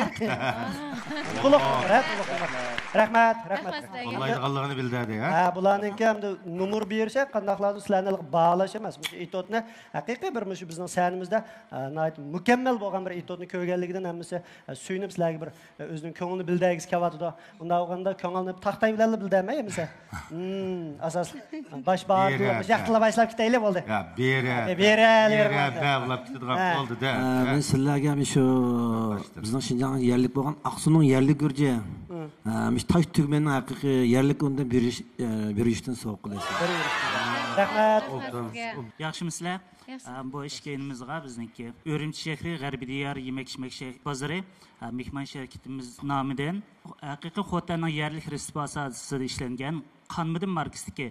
تولۇق نومۇر، ھە، تولۇق نومۇر. رەھمەت، رەھمەت. رەھمەت سىلەرگە. تاللايدىغانلىقىنى بىلدى، ھە؟ ھە، بۇلارنىڭكى ئەمدى نومۇر بېرىش، قانداقلاردۇر سىلەرنى باھالاش ئەمەس. مۇشۇ ئېتوتنى ھەقىقىي بىر مۇشۇ بىزنىڭ سەھنىمىزدە، ئە، ناھايىتى مۇكەممەل بولغان بىر ئېتوتنى كۆرگەنلىكىدىن ھەممىسى، ئە، سۆيۈنۈپ سىلەرگە بىر، ئە، ئۆزىنىڭ كۆڭلىنى بىلدۈرگۈسى كېلىۋاتىدۇ. ئۇنداق بولغاندا كۆڭۈلنى تاختاي بىلەنلا بىلدۈرمەي ئەمىسە. ھىم، ئاساسلىق باش باھا بىر ياقتىلا باشلاپ كېتەيلى بولدى. يا، بېرە، ئە، بېرە، بېرە، بېرە، بېرە. بەغلاپ كېتىدىغان بولدى-دە. ئە، مەن سىلەرگە مۇشۇ بىزنىڭ شىنجاڭنىڭ يەرلىك بولغان ئاقسۇنىڭ يەرلىك گۈرجى، ئە، مۇشۇ تاش تۈگمەننىڭ ھەقىقىي يەرلىك ئورنىدا بېرىش، ئە، بېرىشتىن سوۋغا قىلىسىز. رەھمەت. ياخشىمۇسىلەر؟ ياخشى. ئە، بۇ ئىككى يېنىمىزغا بىزنىڭكى ئۈرۈمچى شەھىرى غەربىي دىيار يېمەك ئىچمەك شەھ-، بازىرى، ئە، مېھمان شىركىتىمىز نامىدىن ھەقىقىي خوتەننىڭ يەرلىك رېتسېپى ئاساسىدا ئىشلەنگەن قانمىدىم ماركىسىدىكى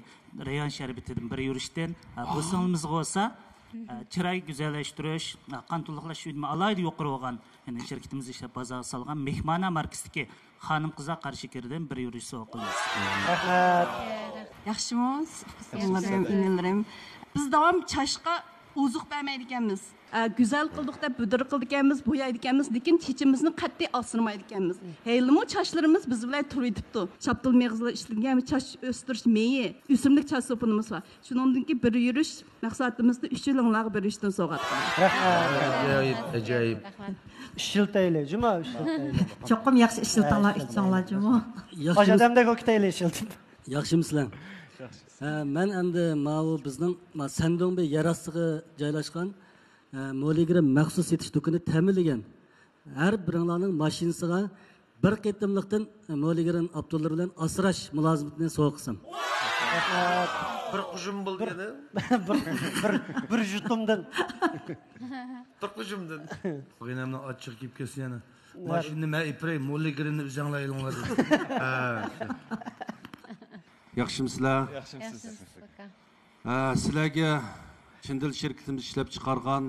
رەيھان شەربىتىدىن بىر يۈرۈشتىن، ئە، بۇ سىڭلىمىزغا بولسا، ئە، چىراي گۈزەللەشتۈرۈش، ئە، قان تولۇقلاش ئۈنۈمى ئالاھىدە يۇقىرى بولغان، يەنى شىركىتىمىز ئىشلەپ بازارغا سالغان مېھمانە ماركىسىدىكى خانىم قىزلار قارا شېكىرىدىن بىر يۈرۈش سوۋغا قىلىمىز. رەھمەت. ياخشىمۇ، ئۇكىلىرىم، ئىنىلىرىم؟ بىز داۋام چاچقا ئوزۇق بەرمەيدىكەنمىز. ئە، گۈزەل قىلدۇق دەپ بۈدۈر قىلىدىكەنمىز، بويايدىكەنمىز، لېكىن چېچىمىزنى قەتئىي ئاسرىمايدىكەنمىز. ھېلىمۇ چاچلىرىمىز بىز بىلەن تۇرۇۋېتىپتۇ. شاپتۇل مېغىزلار ئىشلەنگەن چاچ ئۆستۈرۈش مېيى، ئۆسۈملۈك چاچ سوپۇنىمىز بار. شۇنىڭدىن كېيىن بىر يۈرۈش مەھسۇلاتىمىزنى ئۈچ يىلىڭلارغا بېرىشتىن سوۋغات قىلىمىز. رەھمەت. ئاجايىپ، ئاجايىپ. ئىشلىتەيلى، جۇمۇ ئىشلىتەيلى. چوقۇم ياخشى ئىشلىتىڭلار، ئىچىڭلار، جۇمۇ. باش ئادەمدەك ئوكىتەيلى ئىشلىتىپ. ياخشىمۇسىلەر؟ ھە، مەن ئەمدى ماۋۇ بىزنىڭ ما سەندۇڭبى يەر ئاستىغا جايلاشقان، ئە، مولىگرام مەخسۇس سېتىش دۇكىنى تەمىنلىگەن ھەر بىرىڭلارنىڭ ماشىنىسىغا بىر قېتىملىقتىن مولىگرام ئاپتوللىرى بىلەن ئاسراش مۇلازىمىتىنى سوۋغا قىلسام. بىر قۇژۇم بولدى يەنە. بىر، بىر، بىر يۇتۇمدىن. بىر قۇژۇمدىن. قېيىنامنىڭ ئاچچىقى كېلىپ كەتسە يەنە. ماشىنىنى مەن ئېپىرەي، مولىگرامنى ئۆزۈڭلار ئېلىڭلار دېدى. ھە. ياخشىمۇسىلەر؟ ياخشىمۇسىز؟ ياخشىمىسىز، ئاكا؟ ھە، سىلەرگە چىندىل شىركىتىمىز ئىشلەپ چىقارغان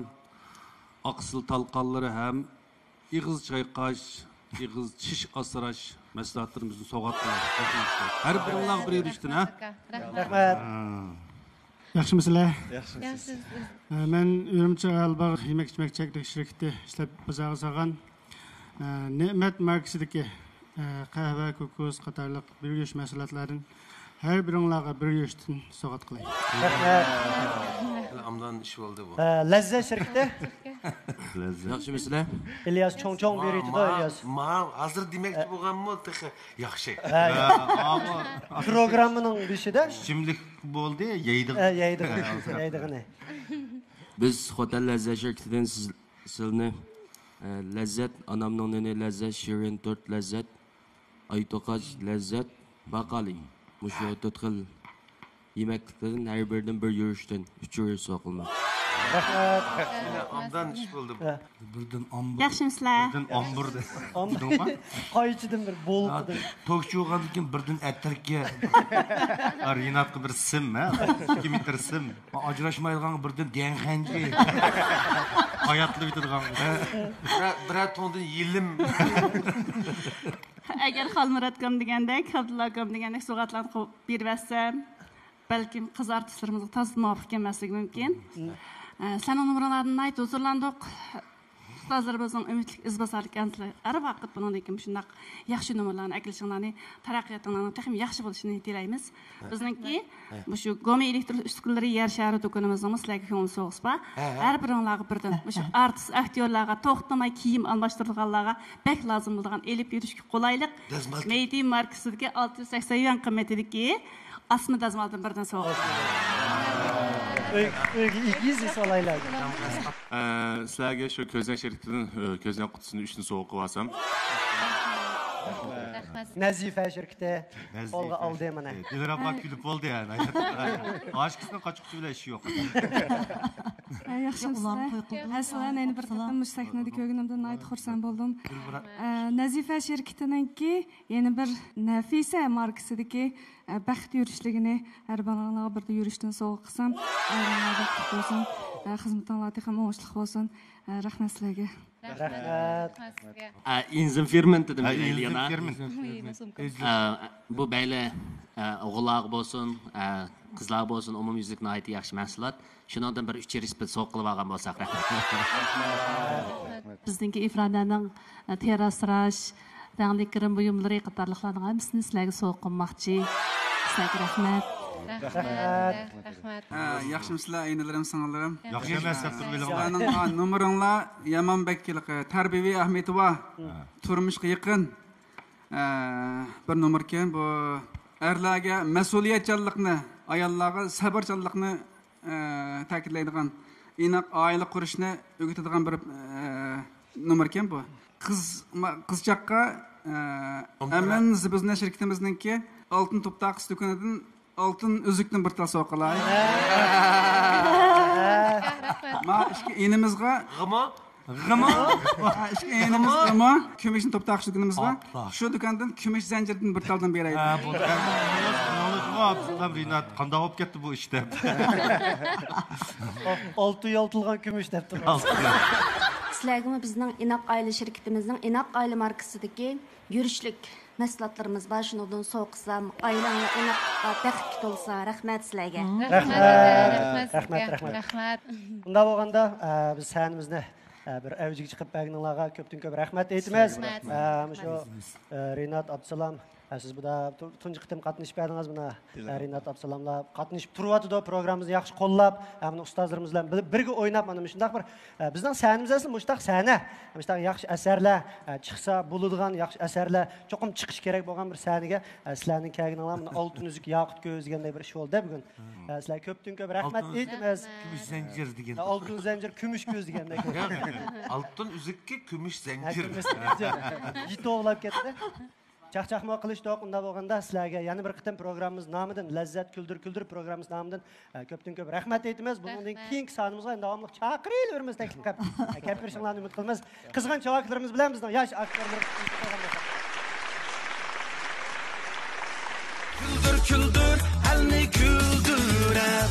ئاقسىل تالقانلىرى ھەم ئېغىز چايقاش، ئېغىز چىش ئاسراش مەھسۇلاتلىرىمىزنى سوۋغات قىلىمىز. ھەر بىرىڭلارغا بىر يۈرۈشتىن، ھە؟ رەھمەت. ھە. ياخشىمۇسىلەر؟ ياخشىمۇسىز؟ ھە، مەن ئۈرۈمچى ئايالباغ يېمەك ئىچمەك چەكلىك شىركىتى ئىشلەپ بازارغا سالغان، ھە، نېمەت ماركىسىدىكى، ھە، قەھۋە، كوكۇس قاتارلىق بىر يۈرۈش مەھسۇلاتلاردىن ھەر بىرىڭلارغا بىر يۈرۈشتىن سوۋغات قىلاي. رەھمەت. ئامدان ئىش بولدى بۇ. ھە، لەززەت شىركىتى. لەززەت. ياخشىمۇسىلەر؟ ئىلياس چوڭ چوڭ بېرىۋېتىدۇ، ئىلياس. ما ھازىر دېمەكچى بولغانمۇ تېخى ياخشى. ھە، يا. پروگراممىنىڭ بېشىدا. ئىچىملىك بولدى، يەيدىغان. ھە، يەيدىغىنى. يەيدىغىنى. بىز خوتەن لەززەت شىركىتىدىن سىز، سىلنى، ئە، لەززەت، ئانامنىڭ نېنى لەززەت، شېرىن تورت لەززەت، ئايتوقاچ لەززەت، باقالى. مۇشۇ تۆت خىل يېمەكلىكتىن ھەر بىرىدىن بىر يۈرۈشتىن ئۈچ يۈرۈش سوۋغا قىلىمەن. رەھمەت. ئابدان ئىش بولدى بۇ. ھە. بىردىن ئامبۇر. ياخشىمۇسىلەر؟ بىردىن ئامبۇر دە. ئامبۇر. قايچىدىن بىر بولقىدىن. توكچى بولغاندىن كېيىن بىردىن ئەتىركى. رىناتقا بىر سىم، ھە؟ ئىككى مېتىر سىم. ئاجراشمايدىغانغا بىردىن دېڭ خەنجى. ھاياتلىۋېتىدىغان. بىرەر، بىرەر توڭدىن يېلىم. ئەگەر خالمۇرات ئاكام دېگەندەك، ئابدۇللا ئاكام دېگەندەك سوۋغاتلارنى قويۇپ بېرىۋەتسەم، بەلكىم قىز ئارتىسلىرىمىزغا تازا مۇۋاپىق كەلمەسلىكى مۇمكىن. ئە، سىلەرنىڭ نومۇرلىرىڭلاردىن ناھايىتى ھۇزۇرلاندۇق. ئۇستازلىرىمىزنىڭ ئۈمىدلىك ئىزباسار ئىكەنسىلەر. ھەر ۋاقىت بۇنىڭدىن كېيىن مۇشۇنداق ياخشى نومۇرلارنى ئەكېلىشىڭلارنى، تەرەققىياتىڭلارنىڭ تېخىمۇ ياخشى بولۇشىنى تىلەيمىز. بىزنىڭكى مۇشۇ گومى ئېلېكتر ئۈسكۈنىلىرى يەر شارى دۇكىنىمىزنىڭمۇ سىلەرگە كۆڭۈل سوۋغىسى بار. ھە، ھە. ھەر بىرىڭلارغا بىردىن مۇشۇ ئارتىس، ئاكتيورلارغا، توختىماي كىيىم ئالماشتۇرىدىغانلارغا بەك لازىم بولىدىغان، ئېلىپ يۈرۈشكە قولايلىق دەزمالتىك. مېيدى ماركىسىدىكى ئالتە يۈز سەكسەن يۈەن قىممىتىدىكى ئاسما دەزمالدىن بىردىن سوۋغا. ئۆي، ئۆيگە ئېگىز ئېسىۋالايلى. ئە، سىلەرگە شۇ كۆزنەك شىركىتىدىن، ئە، كۆزنەك قۇتىسىنى ئۈچتىن سوۋغا قىلىۋالسام. رەھمەت. نەزىفە شىركىتى قولغا ئالدى مانا. دىلرەم ئاپا كۈلۈپ بولدى يەنى. ئاشىقىسىنىڭ قاچقۇچى بىلەن ئىشى يوق. ياخشىمۇسىلەر؟ مەن سىلەرنى يەنە بىر قېتىم مۇشۇ سەھنىدە كۆرگىنىمدىن ناھايىتى خۇرسەن بولدۇم. ئە، نەزىفە شىركىتىنىڭكى يەنە بىر نەفىسە ماركىسىدىكى، ئە، بەخت يۈرۈشلۈكىنى ھەر بالىڭلارغا بىردە يۈرۈشتىن سوۋغا قىلسام، ئايرىملار بەختلىك بولسۇن، ئە، خىزمىتىڭلار تېخىمۇ ئوڭۇشلۇق بولسۇن. ئە، رەھمەت سىلەرگە. رەھمەت. رەھمەت سىزگە. ئە، ئىنزىم فىرمېنتىدىن ئە، بەيلى ئىنزىم يەنە. فىرمېنت. ئە، بۇ بەيلى، ئە، ئوغۇللارغا بولسۇن، ئە، قىزلارغا بولسۇن، ئومۇميۈزلۈك ناھايىتى ياخشى مەھسۇلات. شۇنىڭدىن بىر ئۈچ يۈرۈش بىز سوۋغا قىلىپ ئالغان بولساق، رەھمەت. بىزنىڭكى ئىفادەنىڭ، ئە، تېرراسراش، رەڭلىك گىرىم بۇيۇملىرى قاتارلىقلارنىڭ ھەممىسىنى سىلەرگە سوۋغا قىلماقچى. سىلەرگە رەھمەت. رەھمەت. رەھمەت. ھە، ياخشىمۇسىلەر، ئىنىلىرىم، سىڭىللىرىم؟ ياخشى ئەمەس دەپ تۇرۇۋېلىڭلار. سىلەرنىڭ، ھە، نومۇرۇڭلار يامان بەك ھېلىقى تەربىيەۋى ئەھمىيىتى بار. ھە. تۇرمۇشقا يېقىن. ئە، بىر نومۇركەن بۇ. ئەرلەرگە مەسئۇلىيەتچانلىقنى، ئاياللارغا سەۋرچانلىقنى، ئە، تەكىتلەيدىغان، ئىناق ئائىلە قۇرۇشنى ئۆگىتىدىغان بىر، ئە، نومۇركەن بۇ. قىز، ما-، قىزچاققا، ئە، ئەمىن زىبۇزنە شىركىتىمىزنىڭكى ئالتۇن توپتاقىسى دۇكىنىدىن ئالتۇن ئۈزۈكتىن بىر تال سوۋغا قىلاي. ما ئىككى ئىنىمىزغا غىمۇ؟ غىمۇ؟ ما ئىككى ئىنىمىزغىمۇ كۈمۈشنى توپتاقىسى دۇكىنىمىزغا ئاپلا. شۇ دۇكاندىن كۈمۈش زەنجىردىن بىر تالدىن بېرەيلى. ھە، بولدى. ئابدۇسالام رىنات، قانداق بولۇپ كەتتى بۇ ئىش دەپ. ئالتۇن يالتىلغان كۈمۈش دەپتۇ. سىلەرگىمۇ بىزنىڭ ئىناق ئائىلە شىركىتىمىزنىڭ ئىناق ئائىلە ماركىسىدىكى يۈرۈشلۈك مەھسۇلاتلىرىمىز بار، شۇنىڭدىن سوۋغا قىلسام، ئائىلەڭلار ئىناق، بەختكە تولسا. رەھمەت سىلەرگە. رەھمەت. رەھمەت، رەھمەت، رەھمەت. رەھمەت. ئۇنداق بولغاندا، ئە، بىز سەھنىمىزنى، ئە، بىر ئەۋجىگە چىقىپ بەرگىنىڭلارغا كۆپتىن كۆپ رەھمەت ئېيتىمىز. رەھمەت. ئە، مۇشۇ، ئە، رىنات ئابدۇسالام، ئە، سىز بۇدا تۇ-، تۇنجى قېتىم قاتنىشىپ بەردىڭىز مانا. ئە، رىنات ئابدۇسالاملار قاتنىشىپ تۇرۇۋاتىدۇ، پروگراممىمىزنى ياخشى قوللاپ، ھەمدە ئۇستازلىرىمىز بىلەن بىل-، بىرگە ئويناپ، مانا مۇشۇنداق بىر ئە، بىزنىڭ سەھنىمىز ئەسلى مۇشتاق سەھنە. مۇشتاق ياخشى ئەسەرلەر، ئە، چىقسا بولىدىغان ياخشى ئەسەرلەر، چوقۇم چىقىشى كېرەك بولغان بىر سەھنىگە، ئە، سىلەرنىڭ كەلگىنىڭلار مانا ئالتۇن ئۈزۈك، ياقۇت كۆز دېگەندەك بىر ئىش بولدى بۈگۈن. ئە، سىلەرگە كۆپتىن كۆپ رەھمەت ئېيتىمىز. كۈمۈش زەنجىر دېگەن. ئە، ئالتۇن زەنجىر، كۈمۈش كۆز دېگەندەك. ئالتۇن ئۈزۈككە كۈمۈش زەنجىر. يېتىۋلاپ كەتتى. چاقچاقمۇ قىلىشتۇق. ئۇنداق بولغاندا سىلەرگە يەنە بىر قېتىم پروگراممىمىز نامىدىن، لەززەت كۈلدۈر كۈلدۈر پروگراممىمىز نامىدىن، ئە، كۆپتىن كۆپ رەھمەت ئېيتىمىز. بۇنىڭدىن كېيىنكى سانىمىزغا داۋاملىق چاقىرىلىۋېرىمىز تەكلىپ قىلىپ. ئە، كەپ بېرىشىڭلارنى ئۈمىد قىلىمىز. قىزغىن چاۋاكلىرىمىز بىلەن بىزنىڭ ياش ئاكتيورلىرىمىز كۈلدۈر كۈلدۈر، ئەلنى كۈلدۈرەر.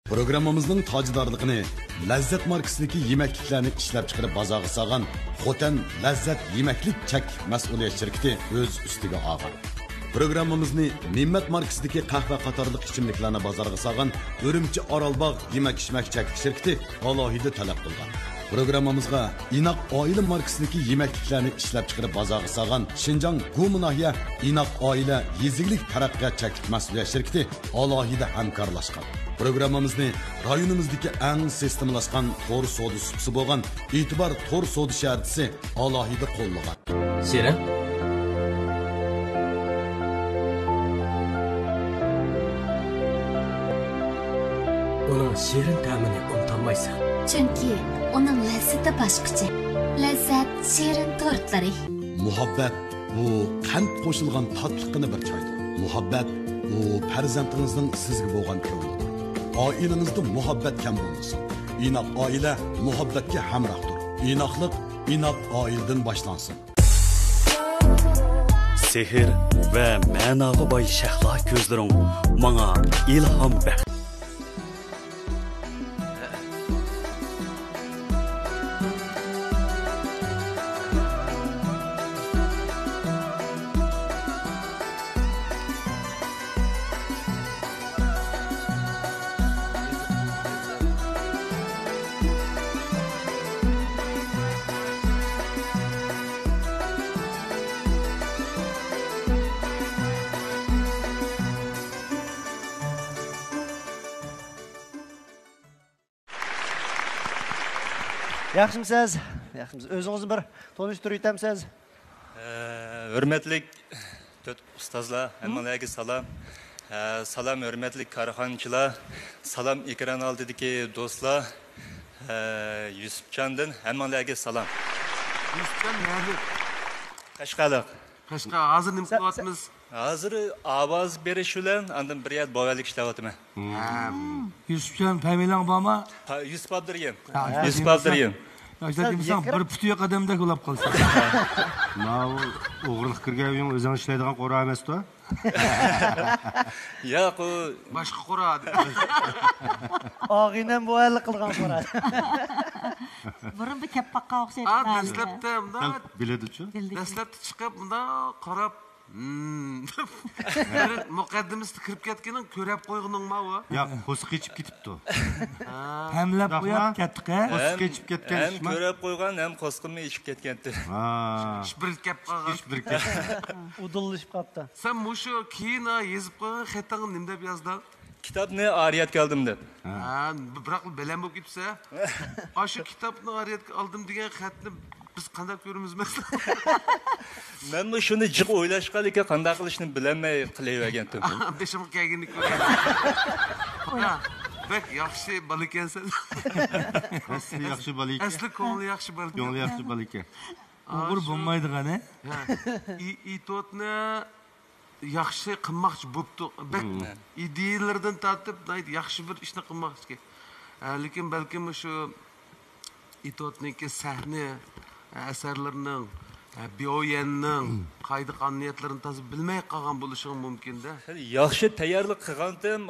پروگراممىمىزنىڭ تاجدارلىقىنى لەززەت ماركىسىدىكى يېمەكلىكلەرنى ئىشلەپچىقىرىپ بازارغا سالغان خوتەن لەززەت يېمەكلىك چەكلىك مەسئۇلىيەت شىركىتى ئۆز ئۈستىگە ئالغان. پروگراممىمىزنى نىممەت ماركىسىدىكى قەھۋە قاتارلىق ئىچىملىكلەرنى بازارغا سالغان ئۈرۈمچى ئارالباغ يېمەك-ئىچمەك چەكلىك شىركىتى ئالاھىدە تەلەپ قىلغان. پروگراممىمىزغا ئىناق ئائىلە ماركىسىدىكى يېمەكلىكلەرنى ئىشلەپچىقىرىپ بازارغا سالغان شىنجاڭ گۇما ناھىيە ئىناق ئائىلە يېزا ئىگىلىك تەرەققىيات چەكلىك مەسئۇلىيەت شىركىتى ئالاھىدە ھەمكارلاشقان. پروگراممىمىزنى رايونىمىزدىكى ئەڭ سىستېمىلاشقان تور سودا سۇپىسى بولغان ئېتىبار تور سودا شەھەرچىسى ئالاھىدە قوللىغان. شېرىن. ئۇنىڭ شېرىن تەمىنى ئۇنتالمايسەن. چۈنكى ئۇنىڭ لەززىتى باشقىچە. لەززەت شېرىن تورتلىرى. مۇھەببەت، ئۇ قەنت قوشۇلغان تاتلىققىنە بىر چايدۇر. مۇھەببەت، ئۇ پەرزەنتىڭىزنىڭ سىزگە بولغان كۆڭلىدۇر. ئائىلىڭىزدە مۇھەببەت كەم بولمىسۇن. ئىناق ئائىلە مۇھەببەتكە ھەمراھدۇر. ئىناقلىق ئىناق ئائىلىدىن باشلانسۇن. سېھىر ۋە مەناغا باي شەھلا كۆزلىرىڭ ماڭا ئىلھام بەخش. ياخشىمۇسىز؟ ياخشىمۇسىز؟ ئۆزىڭىزنى بىر تونۇشتۇرۇپ ئۆتەمسىز؟ ئە، ھۆرمەتلىك تۆت ئۇستازلار، ھەممىڭلارغا سالام. ئە، سالام، ھۆرمەتلىك كارخانىچىلار. سالام، ئېكران ئالدىدىكى دوستلار. ئە، يۈسۈپجاندىن ھەممىڭلارغا سالام. يۈسۈپجان نەدىن؟ قەشقەرلىق. قەشقەر، ھازىر نېمە قىلىۋاتىمىز؟ ھازىر ئاۋاز بېرىش بىلەن ئاندىن بىر يەردە باۋەنلىك ئىشلەۋاتىمەن. ھە. يۈسۈپجان، فامىلىڭ بارمۇ؟ ھە، يۈسۈپ ئابدۇرېھىم. ھە، يۈسۈپ ئابدۇرېھىم. ياخشى دېمىسەڭ، بىر پۇتى يوق ئادەمدەك بولاپ قالىسەن. ماۋۇ ئوغرىلىق كىرگەن ئۆيۈڭ ئۆزۈڭ ئىشلەيدىغان قورا ئەمەستۇ؟ ياق، ئۇ باشقا قورا. ئاغىنەم بۇ ھەل قىلغان قورا. بۇرۇن بىر كەپ باققان ئوخشايدۇ. ئا، دەسلەپتە مۇنداق، بىلىدۇچۇ. دەسلەپتە چىقىپ مۇنداق قاراپ، ھىم، مۇقەددىمىسىدە كىرىپ كەتكىنىڭ كۆرەپ قويغىنىڭ ماۋۇ. ياق، قوسۇق ئېچىپ كېتىپتۇ. ھە. تەملەپ قويۇپ كەتتۇق، ھە؟ قوسۇق ئېچىپ كەتكەن ھەم كۆرەپ قويغان، ھەم قوسۇقۇممۇ ئېچىپ كەتكەنتى. ھا. ئىش بىر كەپ قالغان. ئىش بىر كەپ. ئۇدۇللىشىپ قاپتۇ. سەن مۇشۇ كېيىن ھە يېزىپ قويغان خېتىڭنى نېمە دەپ يازدىڭ؟ كىتابنى ئارىيەتكە ئالدىم دەپ. ھە، بىراق بەلەن بولۇپ كېتىپسەن. ئاشۇ كىتابنى ئارىيەتكە ئالدىم دېگەن خەتنى بىز قانداق كۆرىمىز مەسىلەن؟ مەنمۇ شۇنى جىق ئويلاشقا، لېكىن قانداق قىلىشنى بىلەلمەي قىلىۋەرگەنتىم. بېشىمغا كەلگىنىنى كۆرۈۋەتتىم. يا، بەك ياخشى بالا ئىكەنسەن. ئەسلى ياخشى بالا ئىكەن. ئەسلى كۆڭلى ياخشى بالا ئىكەن. كۆڭلى ياخشى بالا ئىكەن. ئۇيغۇر بولمايدىغان، ھە؟ ھە. ئى-، ئېتوتنى ياخشى قىلماقچى بوپتۇ. بەك ئىدىيەلىرىدىن تارتىپ ناھايىتى ياخشى بىر ئىشنى قىلماقچىكەن. ھە، لېكىن بەلكىم مۇشۇ ئېتوتنىڭكى سەھنە، ھە، ئەسەرلىرىنىڭ، ھە، بيويەننىڭ قائىدە قانۇنىيەتلىرىنى تازا بىلمەي قالغان بولۇشىغا مۇمكىن-دە. ياخشى تەييارلىق قىلغانتىم،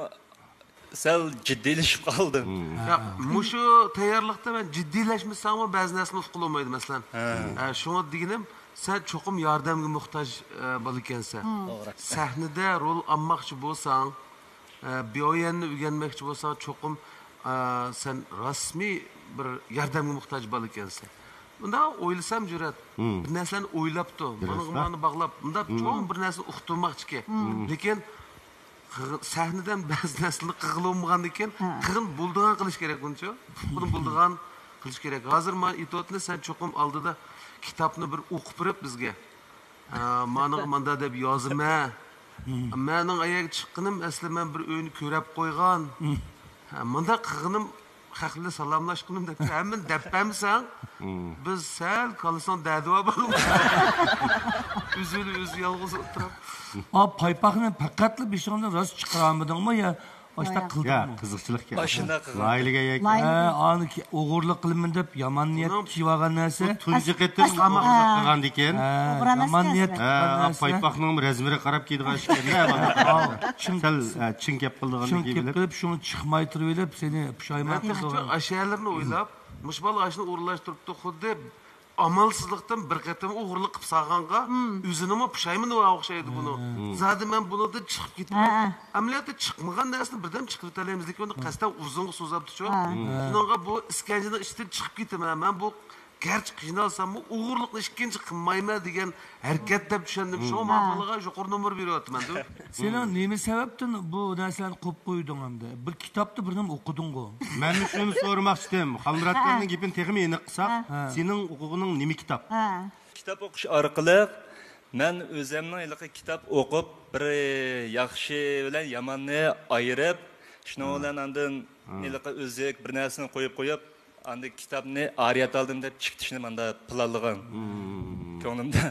سەل جىددىيلىشىپ قالدىم. ياق، مۇشۇ تەييارلىقتا مەن جىددىيلەشمىسەڭمۇ بەزى نەرسىنى ئۇققىلى بولمايدۇ، مەسىلەن. ھە، شۇڭا دېگىنىم، سەن چوقۇم ياردەمگە موھتاج، ئە، بالا ئىكەنسەن. توغرا. سەھنىدە رول ئالماقچى بولساڭ، ئە، بيويەننى ئۆگەنمەكچى بولساڭ، چوقۇم، ئە، سەن رەسمىي بىر ياردەمگە موھتاج بالا ئىكەنسەن. مۇنداق ئويلىسام، جۈرئەت، بىر نەرسىلەرنى ئويلاپتۇ. ماڭا، ماڭا باغلاپ، مۇنداق چوڭ بىر نەرسىنى ئۇقتۇرماقچىكەن. لېكىن قىغىن، سەھنىدىن بەزى نەرسىلەرنى قىلغىلى بولمىغاندىكىن، قىغىن بولىدىغان قىلىش كېرەك، ئۇنچە. قىغىن بولىدىغان قىلىش كېرەك. ھازىر مانا ئېتوتنى سەن چوقۇم ئالدىدا كىتابنى بىر ئوقۇپ بېرىپ بىزگە، ئە، مانىڭغا ماندا دەپ يازىمەن. مەننىڭ ئەيەرگە چىققىنىم ئەسلى مەن بىر ئۆينى كۆرەپ قويغان. ھە، مۇنداق قىلغىنىم خەق بىلەن سالاملاشقىنىم دەپ ھەممىنى دەپ بەرمىسەڭ، بىز سەل كاللىسىنىڭ دەردى بار بالىمىز. ئۆزىنى ئۆزى يالغۇز ئولتۇرۇپ. ئا، پايپاقنى پەقەتلا بېشىڭدىن راست چىقىرالمىدىڭمۇ يا ئاشۇنداق قىلدىڭمۇ؟ يا، قىزىقچىلىق گەپ. ئاشۇنداق قىلغان. لايىھىلىگەن يەك. ھە، ئانى ئوغرىلىق قىلىمەن دەپ يامان نىيەت كىيىۋالغان نەرسە. بۇ تۇنجى قېتىم ئەس-، ئەس-، ئامانلىق قىلغاندىكىن. ھە، يامان نىيەت قىلغان نەرسە. پايپاقنىڭ رەسىمىگە قاراپ كىيىدىغان ئىش ئىكەن. ھە، چىڭ، سەل، ھە، چىڭ گەپ قىلىدىغانلىقىنى بىلىپ. چىڭ گەپ قىلىپ، شۇڭا چىقماي تۇرۇۋېلىپ، سېنى پۇشايمان قىلىدىغان. مەن تېخىچە ئاشۇ يەرلىرىنى ئويلاپ، مۇشۇ بالا ئاشۇنى ئورۇنلاشتۇرۇپتۇ، خۇددى ئامالسىزلىقتىن بىر قېتىم ئوغرىلىق قىلىپ سالغانغا، ئۆزىنىمۇ پۇشايمىنى بار ئوخشايدۇ بۇنىڭ. زادى مەن بۇنىڭدىن چىقىپ كېتىمەن. ئەمەلىيەتتە چىقمىغان نەرسىنى بىردەم چىقىرىۋېتەلەيمىز، لېكىن ئۇنى قەستەن ئۇزۇنغا سوزۇپتۇ شۇ. شۇنىڭغا بۇ ئىسكەنجىنىڭ ئىچىدىن چىقىپ كېتىمەن. مەن بۇ گەرچە قىينالساممۇ، ئوغرىلىقنى ئىككىنچى قىلمايمەن دېگەن ھەرىكەت دەپ چۈشەندىم. شۇڭا ماڭا بالىغا يۇقىرى نومۇر بېرىۋاتىمەن. سېنىڭ نېمە سەۋەبتىن بۇ نەرسىلەرنى قويۇپ قويدۇڭ ئەمدى؟ بىر كىتابتا بىر نېمە ئوقۇدۇڭغۇ؟ مەنمۇ شۇنى سورىماقچىدىم. خالمۇراتخاننىڭ گېپىنى تېخىمۇ ئېنىق قىلساق، سېنىڭ ئوقۇغىنىڭ نېمە كىتاب؟ كىتاب ئوقۇش ئارقىلىق مەن ئۆزۈمنىڭ ھېلىقى كىتاب ئوقۇپ، بىر ياخشى بىلەن ياماننى ئايرىپ، شۇنىڭ بىلەن ئاندىن ھېلىقى ئۈزۈك بىر نەرسىنى قويۇپ قويۇپ، ئاندىن كىتابنى ئارىيەت ئالدىم دەپ چىقىتىشنى ماندا پىلانلىغان كۆڭلۈمدە.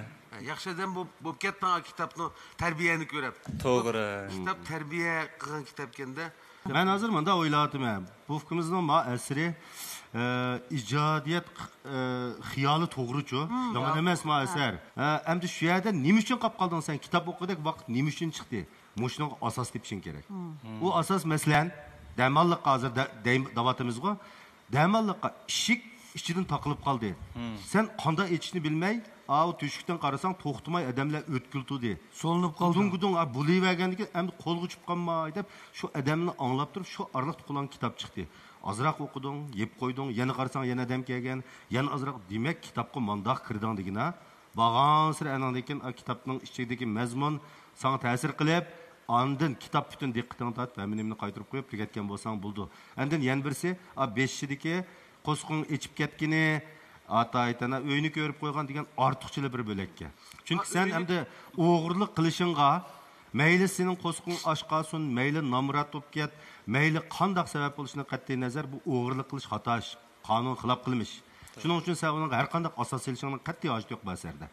ياخشى ئادەم بولۇپ، بولۇپ كەتتىڭ، كىتابنىڭ تەربىيەنى كۆرۈپ. توغرا. كىتاب تەربىيە قىلغان كىتابكەندە. مەن ھازىر مۇنداق ئويلاۋاتىمەن. بۇ ئۇكىمىزنىڭ ما ئەسىرى، ئە، ئىجادىيەت، ئە، خىيالى توغرىچۇ. يامان ئەمەس ما ئەسەر. ئە، ئەمدى شۇ يەردە نېمە ئۈچۈن قاپ قالدىڭ سەن؟ كىتاب ئوقۇغۇدەك ۋاقىت نېمە ئۈچۈن چىقتى؟ مۇشۇنىڭغا ئاساس تېپىشىڭ كېرەك. ئۇ ئاساس، مەسىلەن، دەماللىققا ھازىر دە-، دەي-، دەۋاتىمىزغۇ. دەماللىققا ئىشىك ئىچىدىن تاقىلىپ قالدى. سەن قانداق ئېچىشنى بىلمەي، ئاۋۇ تۆشۈكتىن قارىساڭ، توختىماي ئادەملەر ئۆتكىلى تۇردى. سولىنىپ قالدى. گۇدۇڭ گۇدۇڭ، ئا، بولۇۋەرگەندىن كېيىن، ئەمدى قولغا چۈشۈپ قالماي دەپ، شۇ ئادەمنى ئاڭلاپ تۇرۇپ، شۇ ئارىلىقتا قولۇڭغا كىتاب چىقتى. ئازراق ئوقۇدۇڭ، يەپ قويدۇڭ، يەنە قارىساڭ، يەنە ئادەم كەلگەن، يەنە ئازراق، دېمەك، كىتابقا مانداق كىردىڭ دېگىنە. بارغانسېرى ئەنىڭدىن كېيىن، ئا، كىتابنىڭ ئىچىدىكى مەزمۇن ساڭا تەسىر قىلىپ، ئاندىن كىتاب پۈتۈن دىققىتىڭنى تارتىپ، ھەممە نېمىنى قايتۇرۇپ قويۇپ تۈگەتكەن بولساڭ بولىدۇ. ئاندىن يەنە بىرسى، ئا، بېشىدىكى قورسىقىڭ ئېچىپ كەتكىنى، ئاتايتەنە ئۆينى كۆرۈپ قويغان دېگەن ئارتۇقچىلا بىر بۆلەككە. چۈنكى سەن ئەمدى ئوغرىلىق قىلىشىڭغا، مەيلى سېنىڭ قورسىقىڭ ئاچ قالسۇن، مەيلى نامرات بولۇپ كەت، مەيلى قانداق سەۋەب بولۇشىدىن قەتئىي نەزەر، بۇ ئوغرىلىق قىلىش خاتا ئىش، قانۇنغا خىلاپ قىلمىش. شۇنىڭ ئۈچۈن سەن ئۇنىڭغا ھەر قانداق ئاساس سېلىشىڭنىڭ قەتئىي ھاجىتى يوق بۇ ئەسەردە.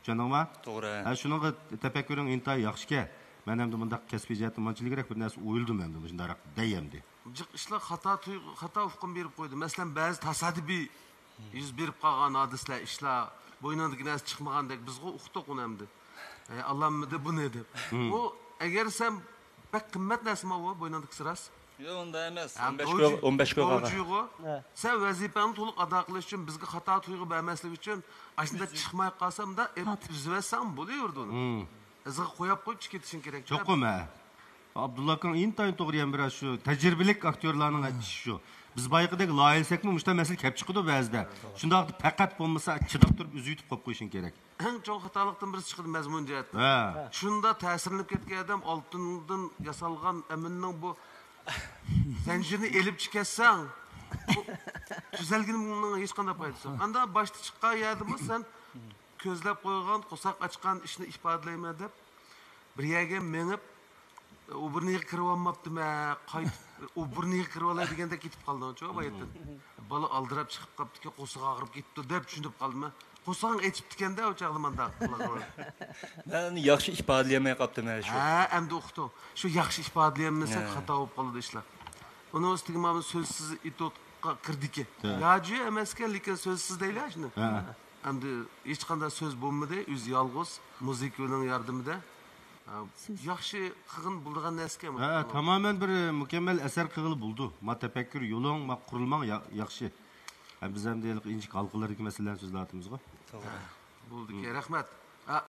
چۈشەندىڭما؟ توغرا. ھە، شۇنىڭغا تەپەككۇرۇڭ ئىنتايىن ياخشىكەن. مەن ئەمدى مۇنداق كەسپىي جەھەتتىن مانچىلىكرەك بىر نەرسە ئويلىدىم ئەمدى مۇشۇنداقراق دەي ئەمدى. جىق ئىشلار خاتا تۇي-، خاتا ئۇقۇم بېرىپ قويدى. مەسىلەن، بەزى تاسادىپىي يۈز بېرىپ قالغان ھادىسىلەر، ئىشلار، بوينۇڭدىكى نەرسە چىقمىغاندەك، بىزغۇ ئۇقتۇق ئۇنى ئەمدى. ئەي، ئاللاممىدى بۇنى دەپ. ئۇ، ئەگەر سەن بەك قىممەت نەرسىمۇ بۇ بوينۇڭدىكىسى راست. يوق، ئۇنداق ئەمەس. ھە، ئون بەش كىلو، دورجى، ئون بەش كىلو قالغان. دورجىغۇ. ھە. سەن ۋەزىپەڭنى تولۇق ئادا قىلىش ئۈچۈن، بىزگە خاتا تۇيغۇ بەرمەسلىك ئۈچۈن، ئاشۇنداق چىقماي قالسا، مۇنداق ئېلىپ تۈزۈۋەتسەڭ بولۇۋېرىدۇ ئۇنى. ئىزىغا قويۇپ قويۇپ چىقىپ كېتىشىڭ كېرەك. چوقۇم، ھە. ئابدۇللا ئاكاڭ ئىنتايىن توغرا، يەنە بىر شۇ تەجرىبىلىك ئاكتيورلارنىڭ ئىشى شۇ. بىز بايىقىدەك لايىھەلىسەكمۇ، مۇشۇنداق مەسىلە كەپ چىقىدۇ بەزىدە. شۇنداق پەقەت بولمىسا، چىداپ تۇرۇپ ئۆزى يۇتۇپ قويۇپ قويۇشۇڭ كېرەك. ئەڭ چوڭ خاتالىقتىن بىرسى چىقىدۇ مەزمۇن جەھەتتىن. ھە. شۇنداق تەسىرلىنىپ كەتكەن ئادەم ئالتۇندىن ياسالغان ئەمىننىڭ بۇ زەنجىرىنى ئېلىپ چىقىپ كەتسەڭ، بۇ تۈزەلگىنىڭنىڭ ھېچقانداق پايدىسى يوق. ئاندا باشتا چىققان يەردىمۇ سەن كۆزلەپ قويغان، قورساق ئاچقان ئىشنى ئىپادىلەيمەن دەپ، بىر يەرگە مېڭىپ، ئۇ بىرنى يىغا كىرىۋالماپتىمەن، قايتىپ، ئۇ بىرنى يىغا كىرىۋالاي دېگەندەك كېتىپ قالدىڭچۇ باياتىن. بالا ئالدىراپ چىقىپ قاپتىكەن، قورسىقى ئاغرىپ كېتىپتۇ دەپ چۈشىنىپ قالدىم. قورسىقىڭ ئېچىپتىكەندە ئۇ چاغدا مانداق. مەن ياخشى ئىپادىلىيەلمەي قاپتىمەن شۇ. ھە، ئەمدى ئۇقتۇڭ. شۇ ياخشى ئىپادىلىيەلمىسەك، ھە، خاتا بولۇپ قالىدۇ ئىشلار. ئۇنىڭ ئۈستىگە مانا سۆزسىز ئېتوتقا كىردىكى. ھە. ياجۈ ئەمەسكەن، لېكىن سۆزسىز دەيلى شۇنى. ھە. ئەمدى ھېچقانداق سۆز بولمىدى، ئۆزى يالغۇز، مۇزىكىنىڭ ياردىمىدە. ھە، ياخشى قىلغىن بولىدىغان نەرسىكەن. ھە، تامامەن بىر مۇكەممەل ئەسەر قىلغىلى بولىدۇ. ما تەپەككۇر يولۇڭ، ما قۇرۇلماڭ يا-، ياخشى. ھە، بىز ئەمدى ھېلىقى ئىنچىكە ھالقىلىرىدىكى مەسىلىلەرنى سۆزلەۋاتىمىزغۇ. توغرا. بولدىكەن، رەھمەت. ھە،